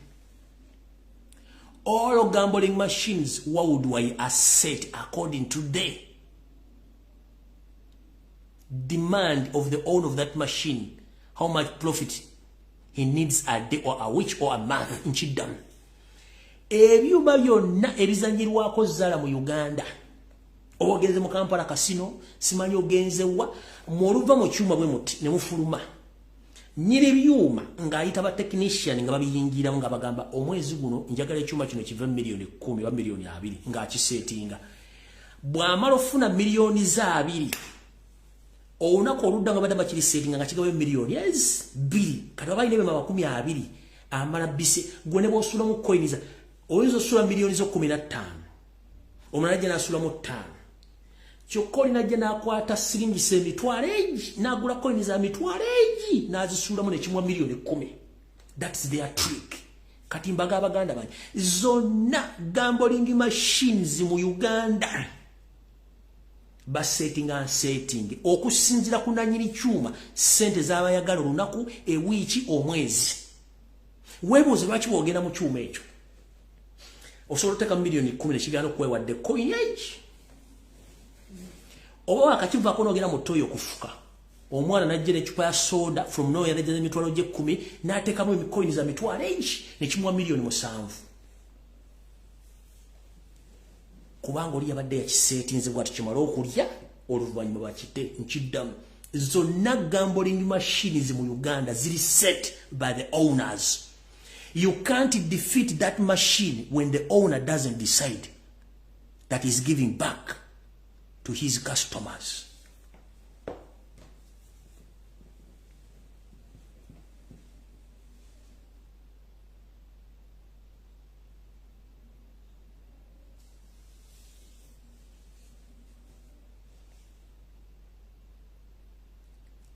All gambling machines worldwide are set according to the demand of the owner of that machine, how much profit he needs a day or a week or a month. Nkiddamu. Ebyuma byonna ebizanyirwako zzaala mu Uganda, oba ogenze mu Kampala Casino, simanyi ogenze wa, mw'oluva mu kyuma bwe muti ne mufuluma. Nnyini byuma ng'ayita ba technician nga babiyingiramu nga bagamba omwezi guno njagala ekyuma kino kive 10 million oba 20 million ng'akiseetinga. Bw'amala ofuna 20 million Olunaku oludda nga badde bakirisetinga nga kigabayo miliyoni yes 2. Kati baba balina ebyuma 20 amala bise gwe ne bw'osuulamu coins oyinza osula miliyoni zo 15. Omulala ajja n'asuulamu 5. Kyokka olina ajja n'akwata siringisa emitwalo egi n'agula coins za mitwalo egi n'azisuulamu ne kimuwa miliyoni 10. That's their trick. Kati mbaga abaganda bange zonna gambling machines mu Uganda basetting and setting okusinzira ku nanyini kyuma sente z'abayagala olunaku, ewiiki, omwezi. Weebuuze lwaki bw'ogenda mu kyuma ekyo osobola oteeka miliyoni 10 nekigaana okuwewadde coin egi. Oba wakakivaako n'ogenda mu ttoyi okufuka omwana n'ajja n'eccupa ya soda from nowhere n'ajja emitwalo gye 10 n'ateekamu emikoini za mitwalo egi nekimuwa miliyoni 7. Kubanga oli yabadde yakiseetinze bw'ati kimala okulya oluvannyuma bakite. Nkiddamu, zonna gambling machines mu Uganda ziri set by the owners. You can't defeat that machine when the owner doesn't decide that he's giving back to his customers.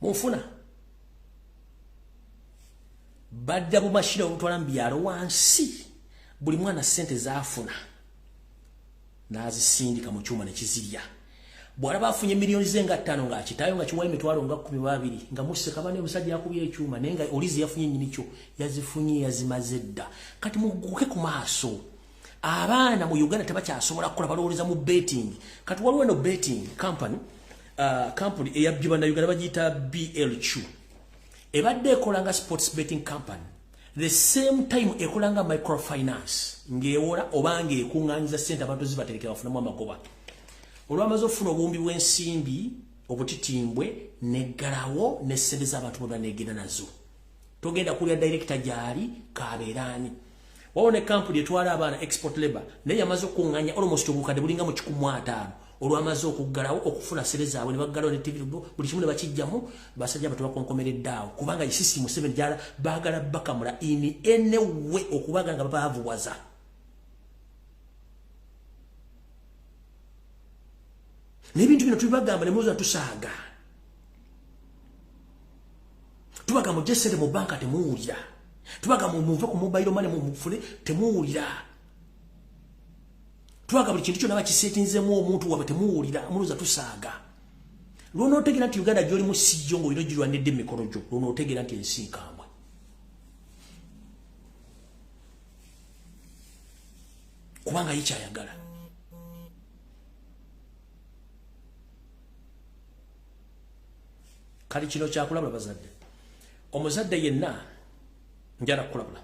Munfuna badda bumashina obutwala mu byalo wansi, buli mwana ssente zaafuna n'azisindika mu kyuma ne kizirya. Bw'alaba afunye miliyoni ze nga 5 ng'akitayo nga kiwayo emitwalo nga 12 nga museka bane omusajja yakubye ekyuma naye nga olizi yafunye nnyini kyo yazifunye yazimaze dda. Kati mugguke ku maaso. Abaana mu Uganda tebakyasobola kukola, balowooza mu betting. Kati waliwo eno betting company company eyabbye bannayuganda bagiyita BLQ. Ebadde ekola nga sports betting company, the same time ekola nga microfinance ng'ewola oba ng'ekuŋŋaanyiza ssente abantu zibaterekera bafunemu amagoba. Olwamaze okufuna obuwumbi bw'ensimbi obutitimbwe neggalawo ne ssente z'abantu bonna negenda nazo. Togenda kulya director gy'ali kabeeraani. Waliwo ne kampuni etwala abaana export labor naye yamaze okuŋŋaanya almost obukadde bulinga mu 150. Olwamaze okuggalawo okufuna ssente zaabwe ne baggalawo ne TV buli kimu ne bakijjamu, basajja bato bakonkomeredde awo kubanga isisi Museveni gyala baagala bakamula in any way okubaga nga babaavuwaza. N'ebintu bino tubibagamba ne muza tusaaga. Tubagamba mugye ssente mu banka temuwulira. Tubagamba muve ku mobile money mufune temuwulira. Tubaga buli kintu kyonna bakiseetinzeemu omuntu waabwe temuwulira, muluza tusaaga. Lw'onootegeera nti Uganda gy'olimu si yo ng'olina ogirwanidde emikono gyo, lw'onootegeera nti ensi nkambwe. Kubanga ye kyayagala. Kale kino kyakulabula bazadde. Omuzadde yenna njala kukulabula.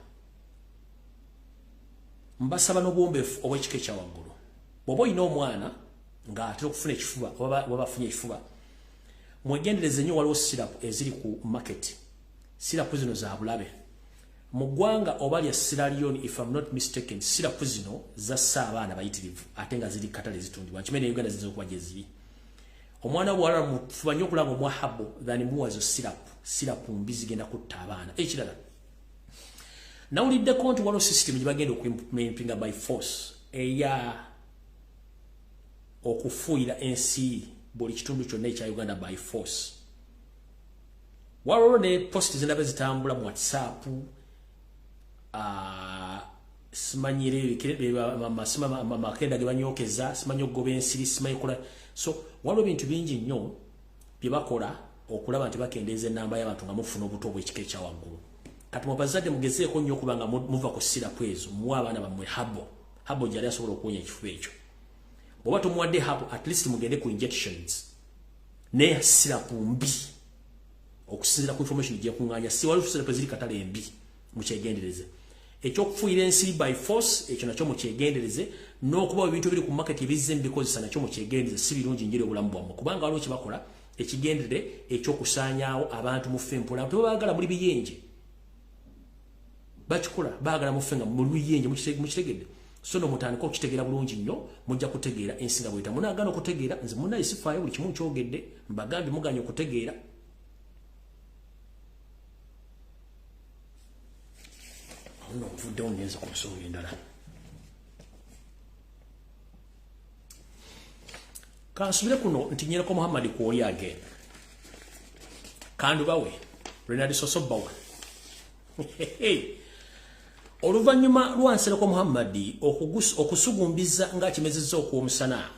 Mbasaba n'obuwombeefu obw'ekika ekya waggulu. Bw'oba olina omwana ng'atera okufuna ekifuba oba afunye ekifuba, mwegendereze nnyo, waliwo sirapu eziri ku market. Sirapu zino za bulabe. Mu ggwanga oba lya Sierra Leone, if I'm not mistaken, sirapu zino zassa abaana bayitirivu ate nga ziri katale zitundibwa. Nkimanyi ne Uganda ziyinza okuba gye ziri. Omwana bw'alwala mufuba nnyo okulaba omuwa habo than muwa zo sirapu. Sirapu mbi zigenda kutta abaana. Ekirala, nawuliddeko nti waliwo system gye bagenda okuimplementinga by force eya okufuuyira ensi buli kitundu kyonna ekya Uganda by force. Waliwo ne post zindaba zitambula mu WhatsApp, simanyire makenda ge banyokeza, simanyi okugoba ensiri, simanyi kola. So waliwo ebintu bingi nnyo bye bakola okulaba nti bakendeeza ennamba y'abantu nga mufuna obuto obw'ekika ekya waggulu. Kati mubazadde mugezeeko nnyo okuba nga muva ku sirapu ezo, muwe abaana bammwe habo. Habo gyali asobola okuwonya ekifuba ekyo. Bw'oba tomuwadde habo, at least mugende ku injections. Naye sirapu mbi okusinziira ku information gye kuŋŋaanya, si waliwo sirapu eziri katale embi, mukyegendereze. Ekyokufuuyira ensiri by force ekyo nakyo mukyegendereze, n'okuba ebintu ebiri ku market ebizze mubikozesa nakyo mukyegendereze, si birungi njiri obulamu bwammwe kubanga waliwo kye bakola ekigendere ekyokusaanyaawo abantu mufe mpola. Tebabaagala muli biyenje, bakikola baagala mufe nga muli biyenje, mukitegedde. So no mutandika okitegeera bulungi nnyo, mujja kutegeera ensi nga bw'eta. Munaagaana okutegeera, nze munnaye sifaayo, buli kimu nkyogedde, mbagambye muganye okutegeera. Nno nvuddewo ngenze ku nsonga endala. Kansubire kuno nti Nyereko Muhammad kwoli again. Kandubawe, Renard Sosobawa. Oluvannyuma lwa Nsereko Muhammad okusugumbiza ng'akimezezza okw'omusana.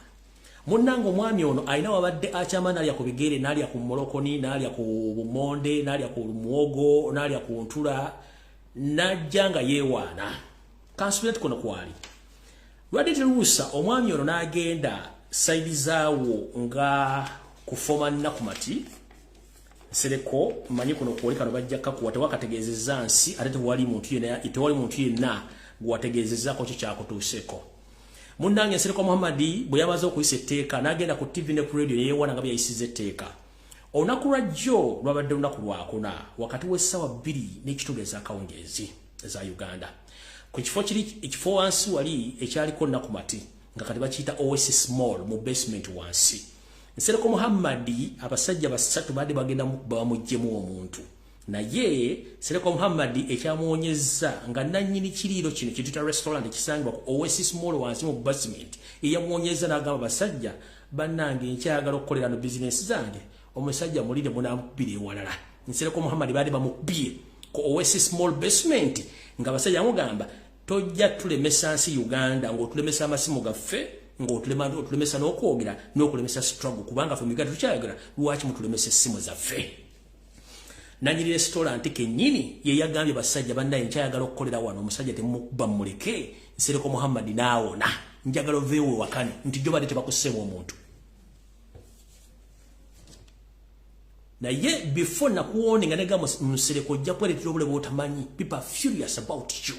Munnange omwami ono alina wabadde akyama n'alya ku bigere, n'alya ku molokoni, n'alya ku bumonde, n'alya ku muwogo, n'alya ku ntula, n'ajja nga yeewaana. Kansubire nti kuno kwali. Lwadde teruusa omwami ono n'agenda sayidi zaawo nga kufoma Nakumati. Nsereko mmanyi kuno kwoli kano bajja kakuwa, tewakategeezezza nsi ate tewali muntu yenna gwewategeezezzaako kyo kyakutuuseeko. Munnange Nsereko Muhammad bwe yamaze okuyisa etteeka n'agenda ku TV ne ku radio yeewaana nga bwe yayisizza etteeka. Olunaku lwa jjo lwabadde lunaku lwakuna wakati w'essaawa 2:15 ez'akawungeezi eza Uganda. Ku kifo kiri ekifo wansi wali ekyaliko Nakumati nga kati bakiyita Oasis Mall mu basement wansi. Nsereko Muhammad abasajja basatu badde bagenda bamuggyemu omuntu. Naye Nsereko Muhammad ekyamuwonyezza nga nannyini kiriiro kino kituyita restaurant ekisangibwa ku Oasis Mall wansi mu basement, eyamuwonyezza n'agamba basajja bannange nkyayagala okukolera no bizinensi zange, omusajja mulire munaamukubira ewalala. Nsereko Muhammad baali bamukubye ku Oasis Mall basement nga abasajja bamugamba tojja tulemesa nsi Uganda ng'otulemesa amasimu gaffe, ng'otulemesa n'okwogera n'okulemesa struggle, kubanga ffe mu Uganda tukyayogera, lwaki mutulemesa essimu zaffe? Nannyini restaurant kennyini ye yagambye basajja bannaye nkyayagala okukolera wano, omusajja temukuba mmuleke. Nsereko Muhammad n'awona, njagala oveewo ewakane nti jjo badde tebakusseemu omuntu. Naye before nakuwoninga nega Nsereko ojja kwereetera obule bw'otamanyi. People are furious about you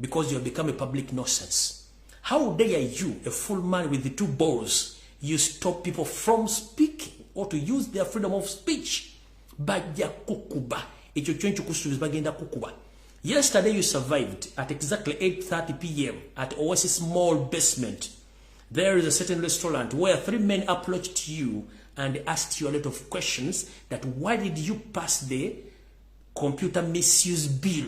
because you have become a public nuisance. How dare you, a full man with the two balls, you stop people from speaking or to use their freedom of speech? Bajja kukuba. Ekyo kyo nkikusuubiza, bagenda kukuba. Yesterday you survived at exactly 8:30 p.m. at Oasis Mall basement. There is a certain restaurant where three men approached you and asked you a lot of questions that why did you pass the computer misuse bill?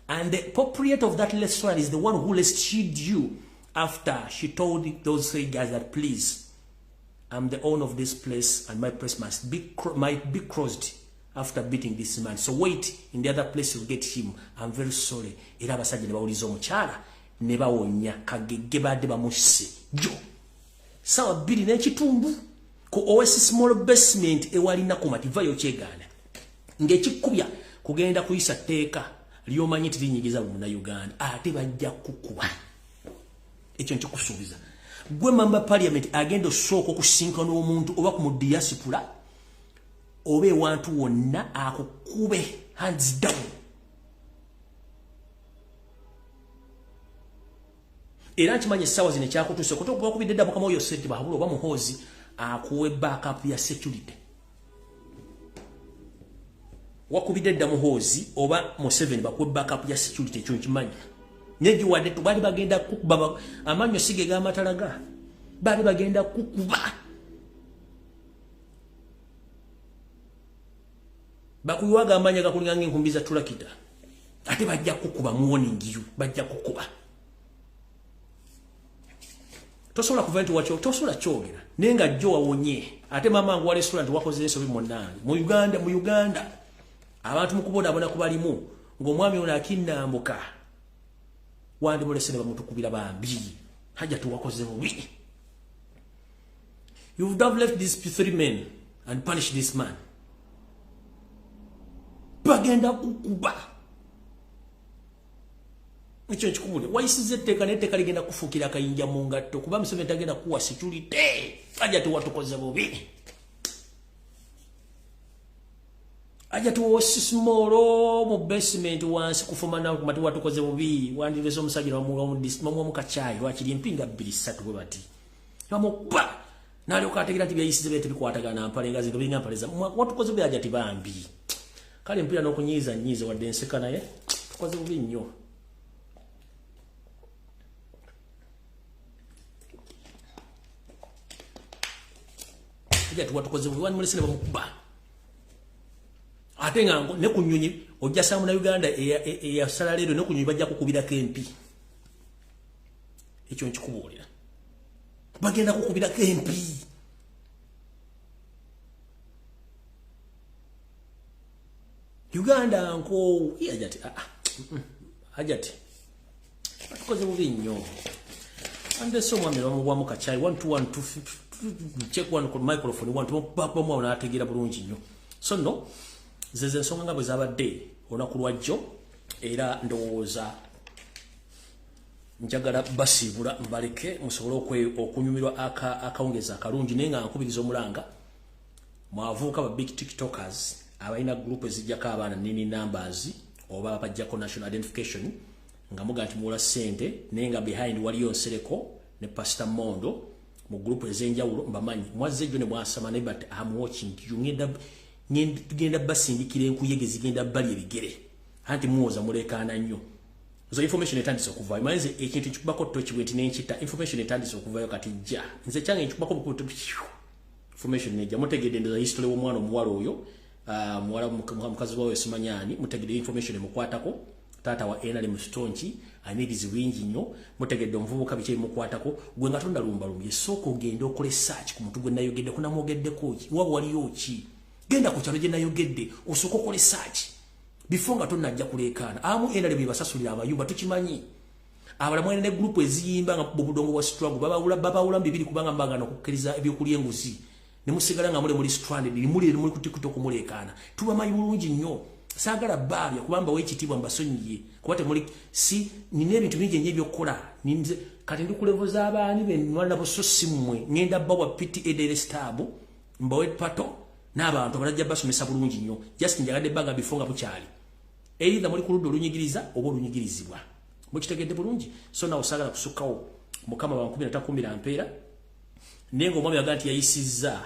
And the proprietor of that restaurant is the one who rescued you after she told those three guys that please, I'm the owner of this place and my place must be might be crossed after beating this man. So wait, in the other place you'll get him. I'm very sorry. Era abasajja ne bawuliza omukyala ne bawonya kagegge badde bamusse jo. Ssaawa 2:15 ku Oasis Mall basement ewali Nakumati, vayo kyegaana. Ng'ekikubya kugenda kuyisa tteeka ly'omanyi nti linyigiza Munnayuganda, ate bajja kukuba. Ekyo nkikusuubiza. Gwe member parliament agenda osooka okusinkana omuntu oba ku mu diaspora oba ewantu wonna akukube hands down. Era nkimanyi essaawa zino ekyakutuuse kuba bakubidde dda mukama oyo sente bahabula oba Muhoozi akuwe backup ya security. Wakubidde dda Muhoozi oba Museveni bakuwe backup ya security, ekyo nkimanyi. Naye wadde baali bagenda kukuba, amannyo si ge g'amatalaga, baali bagenda kukuba. Bakuyiwaga amaanyi agakulinga ng'enkumbi za tulakita, ate bajja kukuba, warning you, bajja kukuba. Tosobola kuva nti wakyo, tosobola kyogera naye nga jjo wawonye. Ate maama wange wa restaurant wakoze ensobi munnange. Mu Uganda, mu Uganda abantu mu kubonaabona kubalimu ng'omwami ono akinnambuka wandimulese ne bamutukubira bambi. Hajja tuwakoze bubi. You would have left these three men and punished this man. Bagenda kukuba. Ekyo nkikubulira. Wayisizza etteeka naye etteeka ligenda kufuukira akayinja mu ngatto kuba Museveni tagenda kuwa security. Hajja tuwatukoze bubi. Ajja tuwa Mall mu basement wansi kufuma Nakumati, watukoze bubi. Wandirese omusajja bamuwa kacaayi lwakiri empinga 2 3 bwe bati. Bamukuba n'alyoka ategeera nti byayisize bye tebikwatagana mpale nga zino biringa mpale za watukoze bubi. Ajja tibambi. Kale mpira n'okunyiiza nyiiza wadde nseka naye tukoze bubi nnyo. Hajati watukoze wani mulese ne bamukuba. Ate nga ne ku nnyonyi ojja samu na Uganda eyasala leero ne ku nnyonyi bajja kukubirako empi. Ekyo nkikubuulira. Bagenda kukubirako empi. Uganda nko hajati hajati watukoze bubi nnyo. Ande so mwami bamuwamu kachai 1 2 1 2 check one microphone 1 2 babamu n'ategeera bulungi nnyo. So no zeze ensonga nga bwe zabadde olunaku lwajjo, era ndowooza njagala basiibula mbaleke musobole okunyumirwa akawungezi akalungi, naye nga nkubiriza omulanga mwavuuka ba big tiktokers abalina group ezijjako abaana nini numbers oba bajjako national identification nga muga nti muwola ssente, naye nga behind waliyo Nsereko ne Pastor Mondo mu group ez'enjawulo mbamanyi mwazze jjo ne mwasama naye, but I'm watching you. Ngenda basindikira enkuyege zigenda bali ebigere anti muwoza mulekaana nnyo. So information etandise okuvaayo, manze ekintu nkikubako toki bwe nti nenkita, information etandise okuvaayo kati jja nze kyange nkikubako information nejja. Mutegedde ndoza history w'omwana omuwala oyo, muwala mukazi wawe simanyaani, mutegedde information emukwatako taata wa NRM Stonchi alina ebizibu bingi nnyo, mutegedde omuvubuka biki ebimukwatako. Gwe nga tondalumbalumbye, sooka ogende okole search ku muntu gwe nayogeddeko, namwogeddeko ki, waba waliyo ki, genda ku kyalo gye nayogedde osooka okole search before nga tonnajja kuleekaana. Abamu NRM basasulira abayumba tukimanyi, abalala mwalina ne group eziyimba nga obudongo bwa struggle babawula mu bibiri kubanga mbagana okukkiriza ebyokulya enguzi ne musigala nga muli stranded, muli ku TikTok muleekaana. Tubamanyi bulungi nnyo, saagala baabya kubamba w'ekitiibwa mbasonyiye kuba temuli si nina ebintu bingi ennyo ebyokukola. Kati ndi ku level z'abaani be nnwana nabo, so si mmwe. Ŋŋenda bawa PTA Daily Star mbawe pato n'abantu abalajja basomesa bulungi nnyo. Just njagadde baga before nga bukyali, either muli ku ludda olunyigiriza oba olunyigirizibwa, mukitegedde bulungi. So nawe saagala kusukkawo. Mukama bankumi natakumbira mpeera, naye ng'omwami agamba nti yayisizza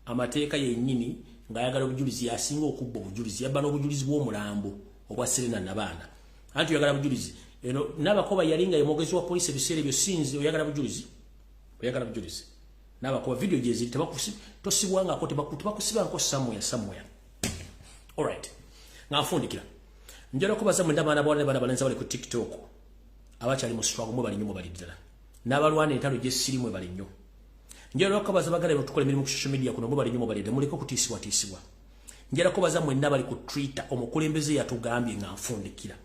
amateeka yennyini ng'ayagala obujulizi, yasinga okubba obujulizi, yabba n'obujulizi bw'omulambo obwa Serena Nabaana. Anti oyagala bujulizi eno Nabakoba yali nga ye mwogezi wa poliisi ebiseera ebyo, sinze oyagala bujulizi, oyagala bujulizi. Nabakoba video gyeziri, tosibwangako, tebakusibangako somewhere. Alright, nga nfundikira njala okubaza mwenda abaana bawala ne baana balenzi abali ku TikTok abakyali mu struggle, mwe bali nnyo, mwe bali ddala n'abalwana entalo gye siri, mwe bali nnyo. Njala okubaza bagala batukola emirimu ku social media kuno, mwe bali nnyo, mwe bali ddala, muleke okutiisibwatiisibwa. Njala kubaza mwenna bali ku Twitter, omukulembeze yatugambye nga nfundikira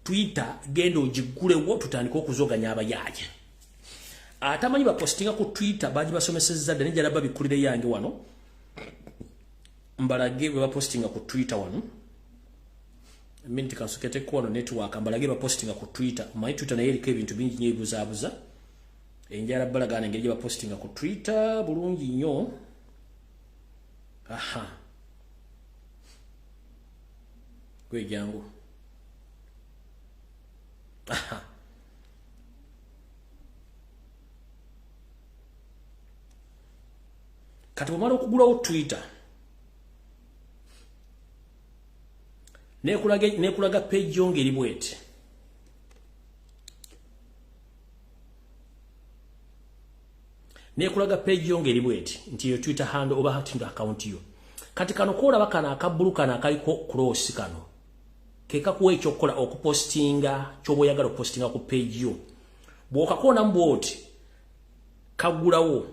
Twitter genda ogiggulewo tutandike okuzoganya abayaaye atamanyi bapostinga ku Twitter. Baji basomesezza dda, njala babikulire yange wano mbalage bwe bapostinga ku Twitter wano. Minti kansokete ku wano network mbalage bapostinga ku Twitter. Omanyi Twitter naye eriko ebintu bingi nnyo ebibuzaabuza. Enjala balagaana engeri gye bapostinga ku Twitter bulungi nnyo. Aha, gwe jangu. Aha, kati bwomala okugulawo Twitter nekulaga page yo ngeri bweti. Nekulaga page yo ngeri bweti nti yo Twitter handle oba Twitter account yo. Kati kano kolaba kano akabbulu kano akaliko cross kano kekakuwa ekyokukola okupostinga kyoba oyagala okupostinga ku page yo. Bw'okakoonamu bw'oti kaggulawo,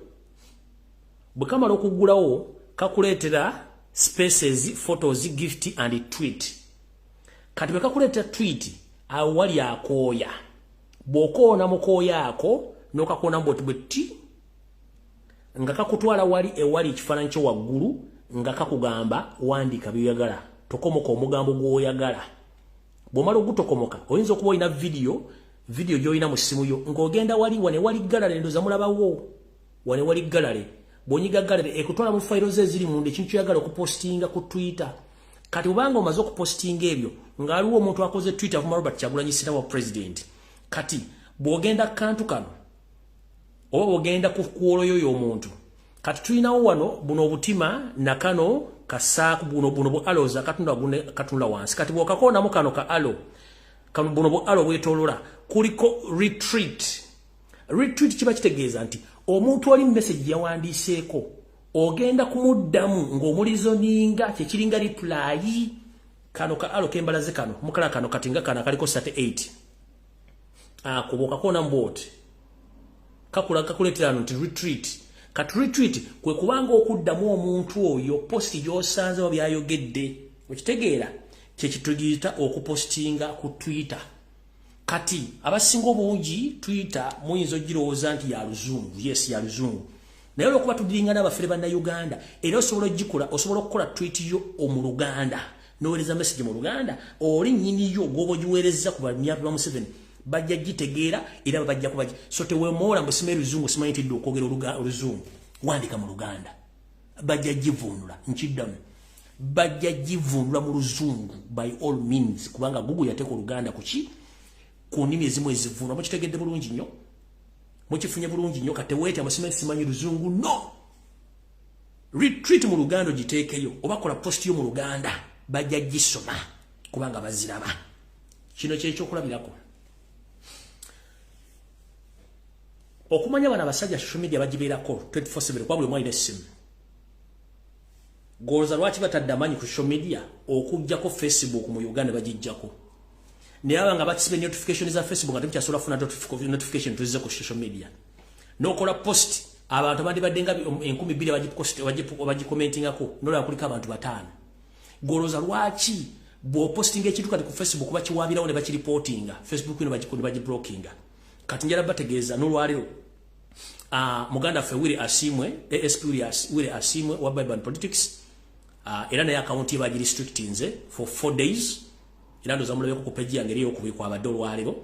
bwe kamala okuggulawo kakuleetera spaces, photos, gift and tweet. Kati bwe kakuleetera tweet awo wali akooya, bw'okoona mukooya ako n'okakoonamu bw'oti bwe ti nga kakutwala wali ewali ekifaananyi kyo waggulu nga kakugamba wandiika by'oyagala, tokomoka omugambo gw'oyagala. Bw'omala ogutokomoka oyinza okuba olina video gy'olina mu ssimu yo ng'ogenda wali wane wali galale, ndoza mulabawo wane wali galale. Bw'onyiga galale ekutwala mu fayiro ze eziri munda ekintu ky'oyagala okupostinga ku Twitter. Kati obanga omaze okupostinga ebyo ng'aliwo omuntu akoze Twitter avuma Robert Kyagulanyi Ssentamu wa president. Kati bw'ogenda kantu kano oba bw'ogenda ku kwoloyo y'omuntu, kati tulinawo wano buno obutima na kano kasaaku buno bu aloza katunula wansi. Kati bw'okakoonamu kano ka alo kano buno bu alo bwetolola kuliko retreat. Retreat kiba kitegeeza nti Omuntu oli message yawandiiseeko ogenda kumuddamu ng'omulizoninga kyekiringa reply. Kano ka alo kembalaze kano mukala kano katinga kana kaliko 38 akuboka kona mboti kakula kakuletera nti retreat. Kati retreat kwe kubanga okuddamu omuntu oyo post gy'osanze oba byayogedde, okitegeera, kyekitugiyita okupostinga ku Twitter. Kati abasinga obungi Twitter muyinza ogirowooza nti ya luzungu. Yes, ya luzungu, naye olwokuba tudiringa n'abafere bannayuganda, era osobola ogikola, osobola okukola tweet yo mu Luganda n'oweereza message mu Luganda, oli nnyini yo gw'oba ogiweereza ku banyampi ba Museveni bajja gitegeera era bajja kuba. So teweemoola mbu simanyi luzungu, simanyi ntidde okwogera oluzungu. Wandika mu Luganda, bajja givvuunula. Nkiddamu, bajja givvuunula mu luzungu by all means, kubanga Google yateeka Oluganda ku ki, ku nnimi ezimu ezivvuunula. Mukitegedde bulungi nnyo, mukifunye bulungi nnyo. Kati weetya musimanyi simanyi luzungu, no retweet mu Luganda ogiteekeyo oba kola post yo mu Luganda, bajja gisoma kubanga baziraba. Kino kyekyokulabirako okumanya bano abasajja social media bagibeerako 24/7, kuba buli omu alina essimu. Golooza lwaki batadde amaanyi ku social media okugjako Facebook mu Uganda? Bagijjako naye aba nga bakisiba notification za Facebook nga temukyasobola kufuna notification. Tuzze ku social media n'okola post, abantu abandibadde nga 2000 bagicommentingako, nolaba kuliko abantu 5. Golooza lwaki bw'opostinga ekintu kati ku Facebook bakiwabirawo ne bakiripotinga, Facebook ino bagiblockinga? Kati njala bategeeza n'olwaleero muganda ffe Willy Asimwe, ASP Willy Asimwe wa Bible and Politics, era naye account ye bagirestrictinze for 4 days, era ndoza mulabeko ku page yange eriyo kwabadde olwaleero.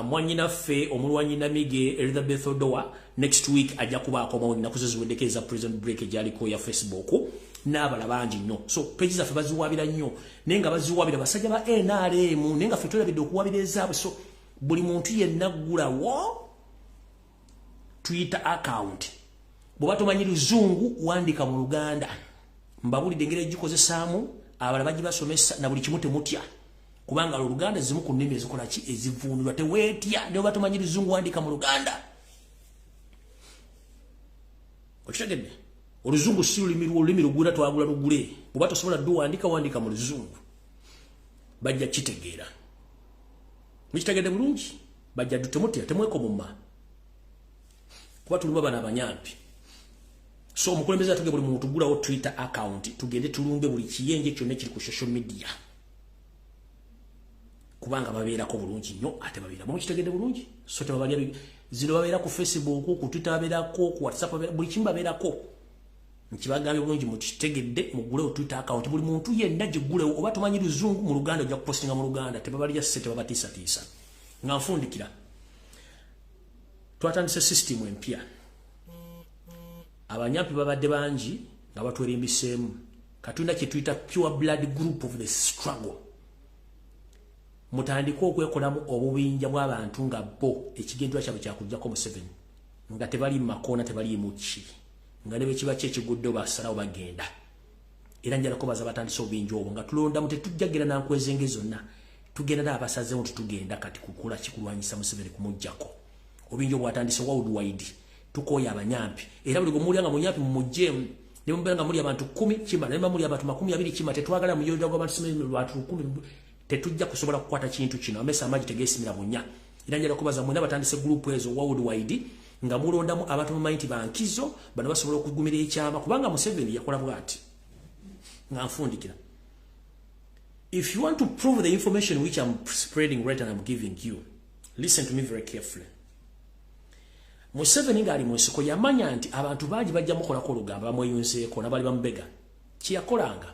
Mwannyinaffe omulwanyi Namige Elizabeth Odowa next week ajja kubaako mu nnaku ze ziweddeko eza prison break egyaliko ya Facebook, n'abala bangi nnyo. So page zaffe baziwabira nnyo, naye nga baziwabira basajja ba NRM, naye nga ffe twerabidde okuwabira ezaabwe. So buli muntu yenna ggulawo Twitter account. Bw'oba tomanyi luzungu, wandika mu Luganda. Mbabulidde engeri egikozesaamu, abalala bagibasomesa na buli kimu. Temutya, kubanga Oluganda zimu ku nnimi ezikola ki, ezivuunulwa. Teweetya, ne oba tomanyi luzungu, wandika mu Luganda. Okitegedde? Oluzungu si lulimi, olulimi lugula twagula lugule. Bw'oba tosobola dduwandika, wandika mu luzungu, bajja kitegeera. Mukitegedde bulungi? Bajja. Temutya, temwekomoma, kuba tulumba bano abanyampi. So omukulembeze atuge buli muntu gulawo Twitter account, tugende tulumbe buli kiyenje kyonna ekiri ku social media, kubanga babeerako bulungi nnyo, ate babeera. Mukitegedde bulungi? So tebabalya zino, babeera ku Facebook, ku Twitter babeerako, ku WhatsApp, buli kimu babeerako. Nkibagambye bulungi, mukitegedde? Mugulewo Twitter account, buli muntu yenna gigulewo. Oba tomanyi luzungu, mu Luganda ojja kupostinga mu Luganda. Tebabalya sse, tebabatiisatiisa. Nga nfundikira, twatandise system empya. Abanyampi babadde bangi nga batwerimbiseemu. Katulina kyetuyita pure blood group of the struggle. Mutandike okwekolamu obubinja bw'abantu nga bo ekigendwa kyabwe kyakujjako Museveni, nga tebali makoona, tebaliimu ki, nga ne bwekiba ki ekiguddewo basalawo bagenda. Era njalako baza batandise obubinja obwo nga tulondamu. Tetujja genda nankwezenge zonna, tugenda n'abasazeewo nti tugenda kati kukola kikulwanyisa Museveni, kumuggyako. Obubinja obwatandise worldwide. Tukooya abanyampi, era buli gwe nga munyampi mumugjeemu. Ne mubeera nga muli abantu 10 kima, ne muli abantu 20 kima. Tetwagala muyoja gw'abantu bantu 1000, tetujja kusobola kukwata kintu kino. Amesa amagi tegeesimira bunnya. Era njala kubaza mwena batandise group ezo worldwide nga mulondamu abantu mumanyi nti bankizo, bano basobola okugumira ekyama, kubanga Museveni yakola bw'ati. Nga nfundikira, if you want to prove the information which I'm spreading right and I'm giving you, listen to me very carefully. Museveni ng'ali mu nsiko yamanya nti abantu bangi bajja mukolako olugamba bamweyunzeeko nabali bamubega. Kyeyakolanga,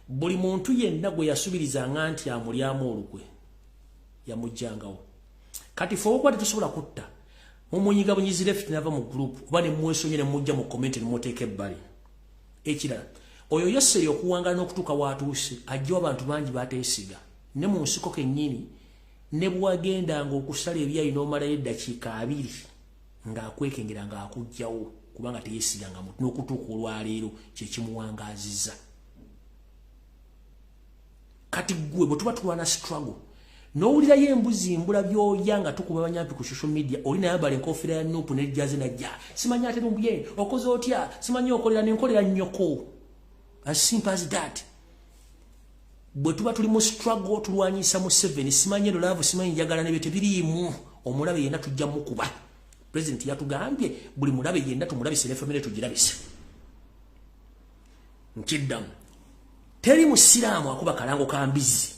buli muntu yenna gwe yasubirizanga nti amulyamu olukwe yamugjangawo. Kati fe okuba tetusobola kutta, mumunyiga bunyizi left nava mu group, oba ne mwesonye ne mujja mu comment ne muteeka ebbali. Ekirala, oyo yesseri okuwangala n'okutuuka watuuse ajjawo abantu bangi bateesiga. Ne mu nsiko kennyini, ne bwagendanga okusala ebyayi n'omalayo eddakiika 20 ng'akwekengera ng'akugjawo, kubanga teyeesiganga muntu. N'okutuuka olwaleero kyekimuwangaaziza. Kati gwe bwe tuba tulwana struggle N'owulirayo embuzi mbula byoya nga tukuba banyampi ku social media, oli nayambala enkofiira ya Nuupu nejjaze najja. Simanyi ate Lumbuye, okoze otya? Simanyi okolera nenkolera nnyoko. As simple as that. Bwe tuba tuli mu struggle tulwanyisa Museveni, simanyi eno love, simanyi njagala n'ebyo tebiriimu. Omulabe yenna tujja mukuba. President yatugambye buli mulabe yenna tumulabise ne family tugirabise. Nkiddamu. Teri musiraamu akuba kalango ka mbizi.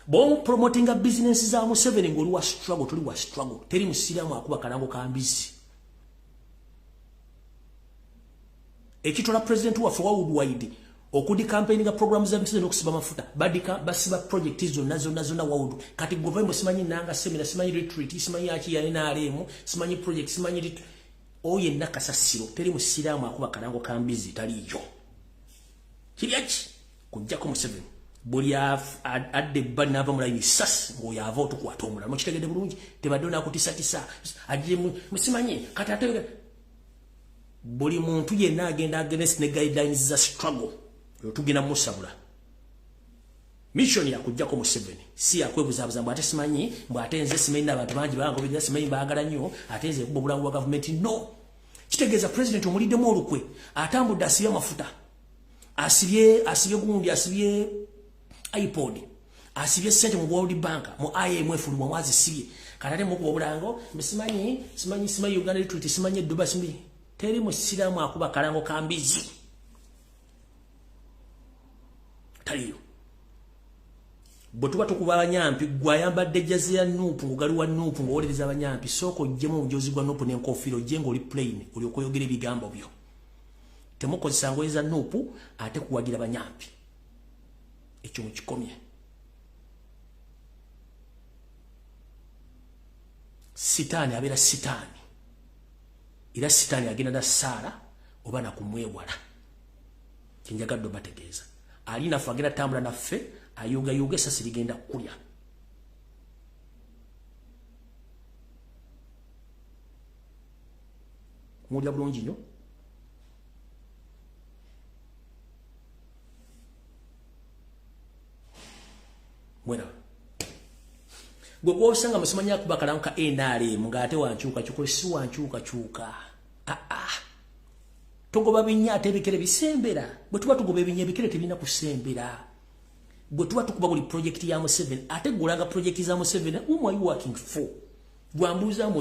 Bw'omu promotinga business za Museveni ng'oli wa struggle, tuli wa struggle. Teri musiraamu akuba kalango ka mbizi. Ekitola president waffe wa Worldwide okudi campaign ga programs za Museveni okusiba mafuta, badika basiba project zonna zonna zonna World. Kati government simanyi nanga seminar, simanyi retreat, simanyi aki ya NRM, simanyi project, simanyi oye nakasasiro. Teri musiraamu akuba kalango ka mbizi taliyo. Kiri aki kujjako Museveni. Buli adde ebbali n'ava mu layini sas ng'oyo ava otukwata omulala. Mukitegedde bulungi, tebadde n'akutisatisa ajje musimanyi kati ate buli muntu yenna agenda against ne guidelines za struggle oyo tugenda musabula. Mission ya kujjako Museveni si yakwebuzaabuza mbu ate simanyi mbu ate nze simanyi n'abantu bangi bangoberera simanyi baagala nnyo ate nze kuba obulango bwa gavumenti. No, kitegeeza president omuliddemu olukwe, atambudde asibye amafuta, asibye gundi, asibye iPod, asibye sente mu World Bank, mu IMF lumu azisibye. Kati ate mukuba obulango simanyi simanyi simanyi Uganda retreat, simanyi Dubai, simanyi. Teri musiraamu akuba kalango ka mbizi taliyo. Bwe tuba tukuba abanyampi, gwe ayambadde jjazi ya Nuupu ng'ogali wa Nuupu ng'owolereza abanyampi, sooka oggyemu obujozi bwa Nuupu n'enkofiira ojje ng'oli plain olyoke oyogere ebigambo byo. Temukozesa ngoye za Nuupu ate kuwagira banyampi. Ekyo mukikomye. Sitaani abeera sitaani, era sitaani agenda na Saara oba nakumwewala. Kyenjagadde obategeeza, ali naffe agenda tambula naffe, ayugayuga essasi ligenda kulya. Muwulira bulungi nnyo. Mwena gwe gwosanga musimanyi akuba kalango ka NRM ng'ate wankyukakyuka, si wankyukakyuka. Togoba binnya ate ebikere bisembera. Bwe tuba tugoba ebinnya ebikere tebirina kusembera. Bwe tuba tukuba buli project ya Museveni ate gulaga project za Museveni, whom are you working for? Gwambuuza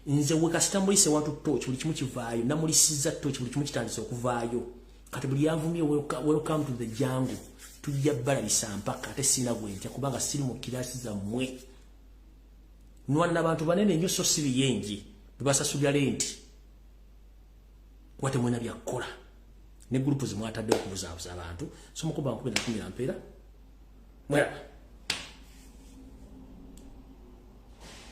nze we kasita mulise wantu torch buli kimu kivaayo, namulisiza torch buli kimu kitandise okuvaayo. Kati buli yanvumye welcome to the jungle. Tujja balabisa mpaka ate sirina gwe ntya kubanga siri mu kirasi zammwe. Nwana abantu banene nnyo so si biyengi bebasasulira renti kuba temwena byakukola ne gurupu zimwatadde okubuzaabuza abantu. So mukuba nkumi na kumi na mpeera. Mwera.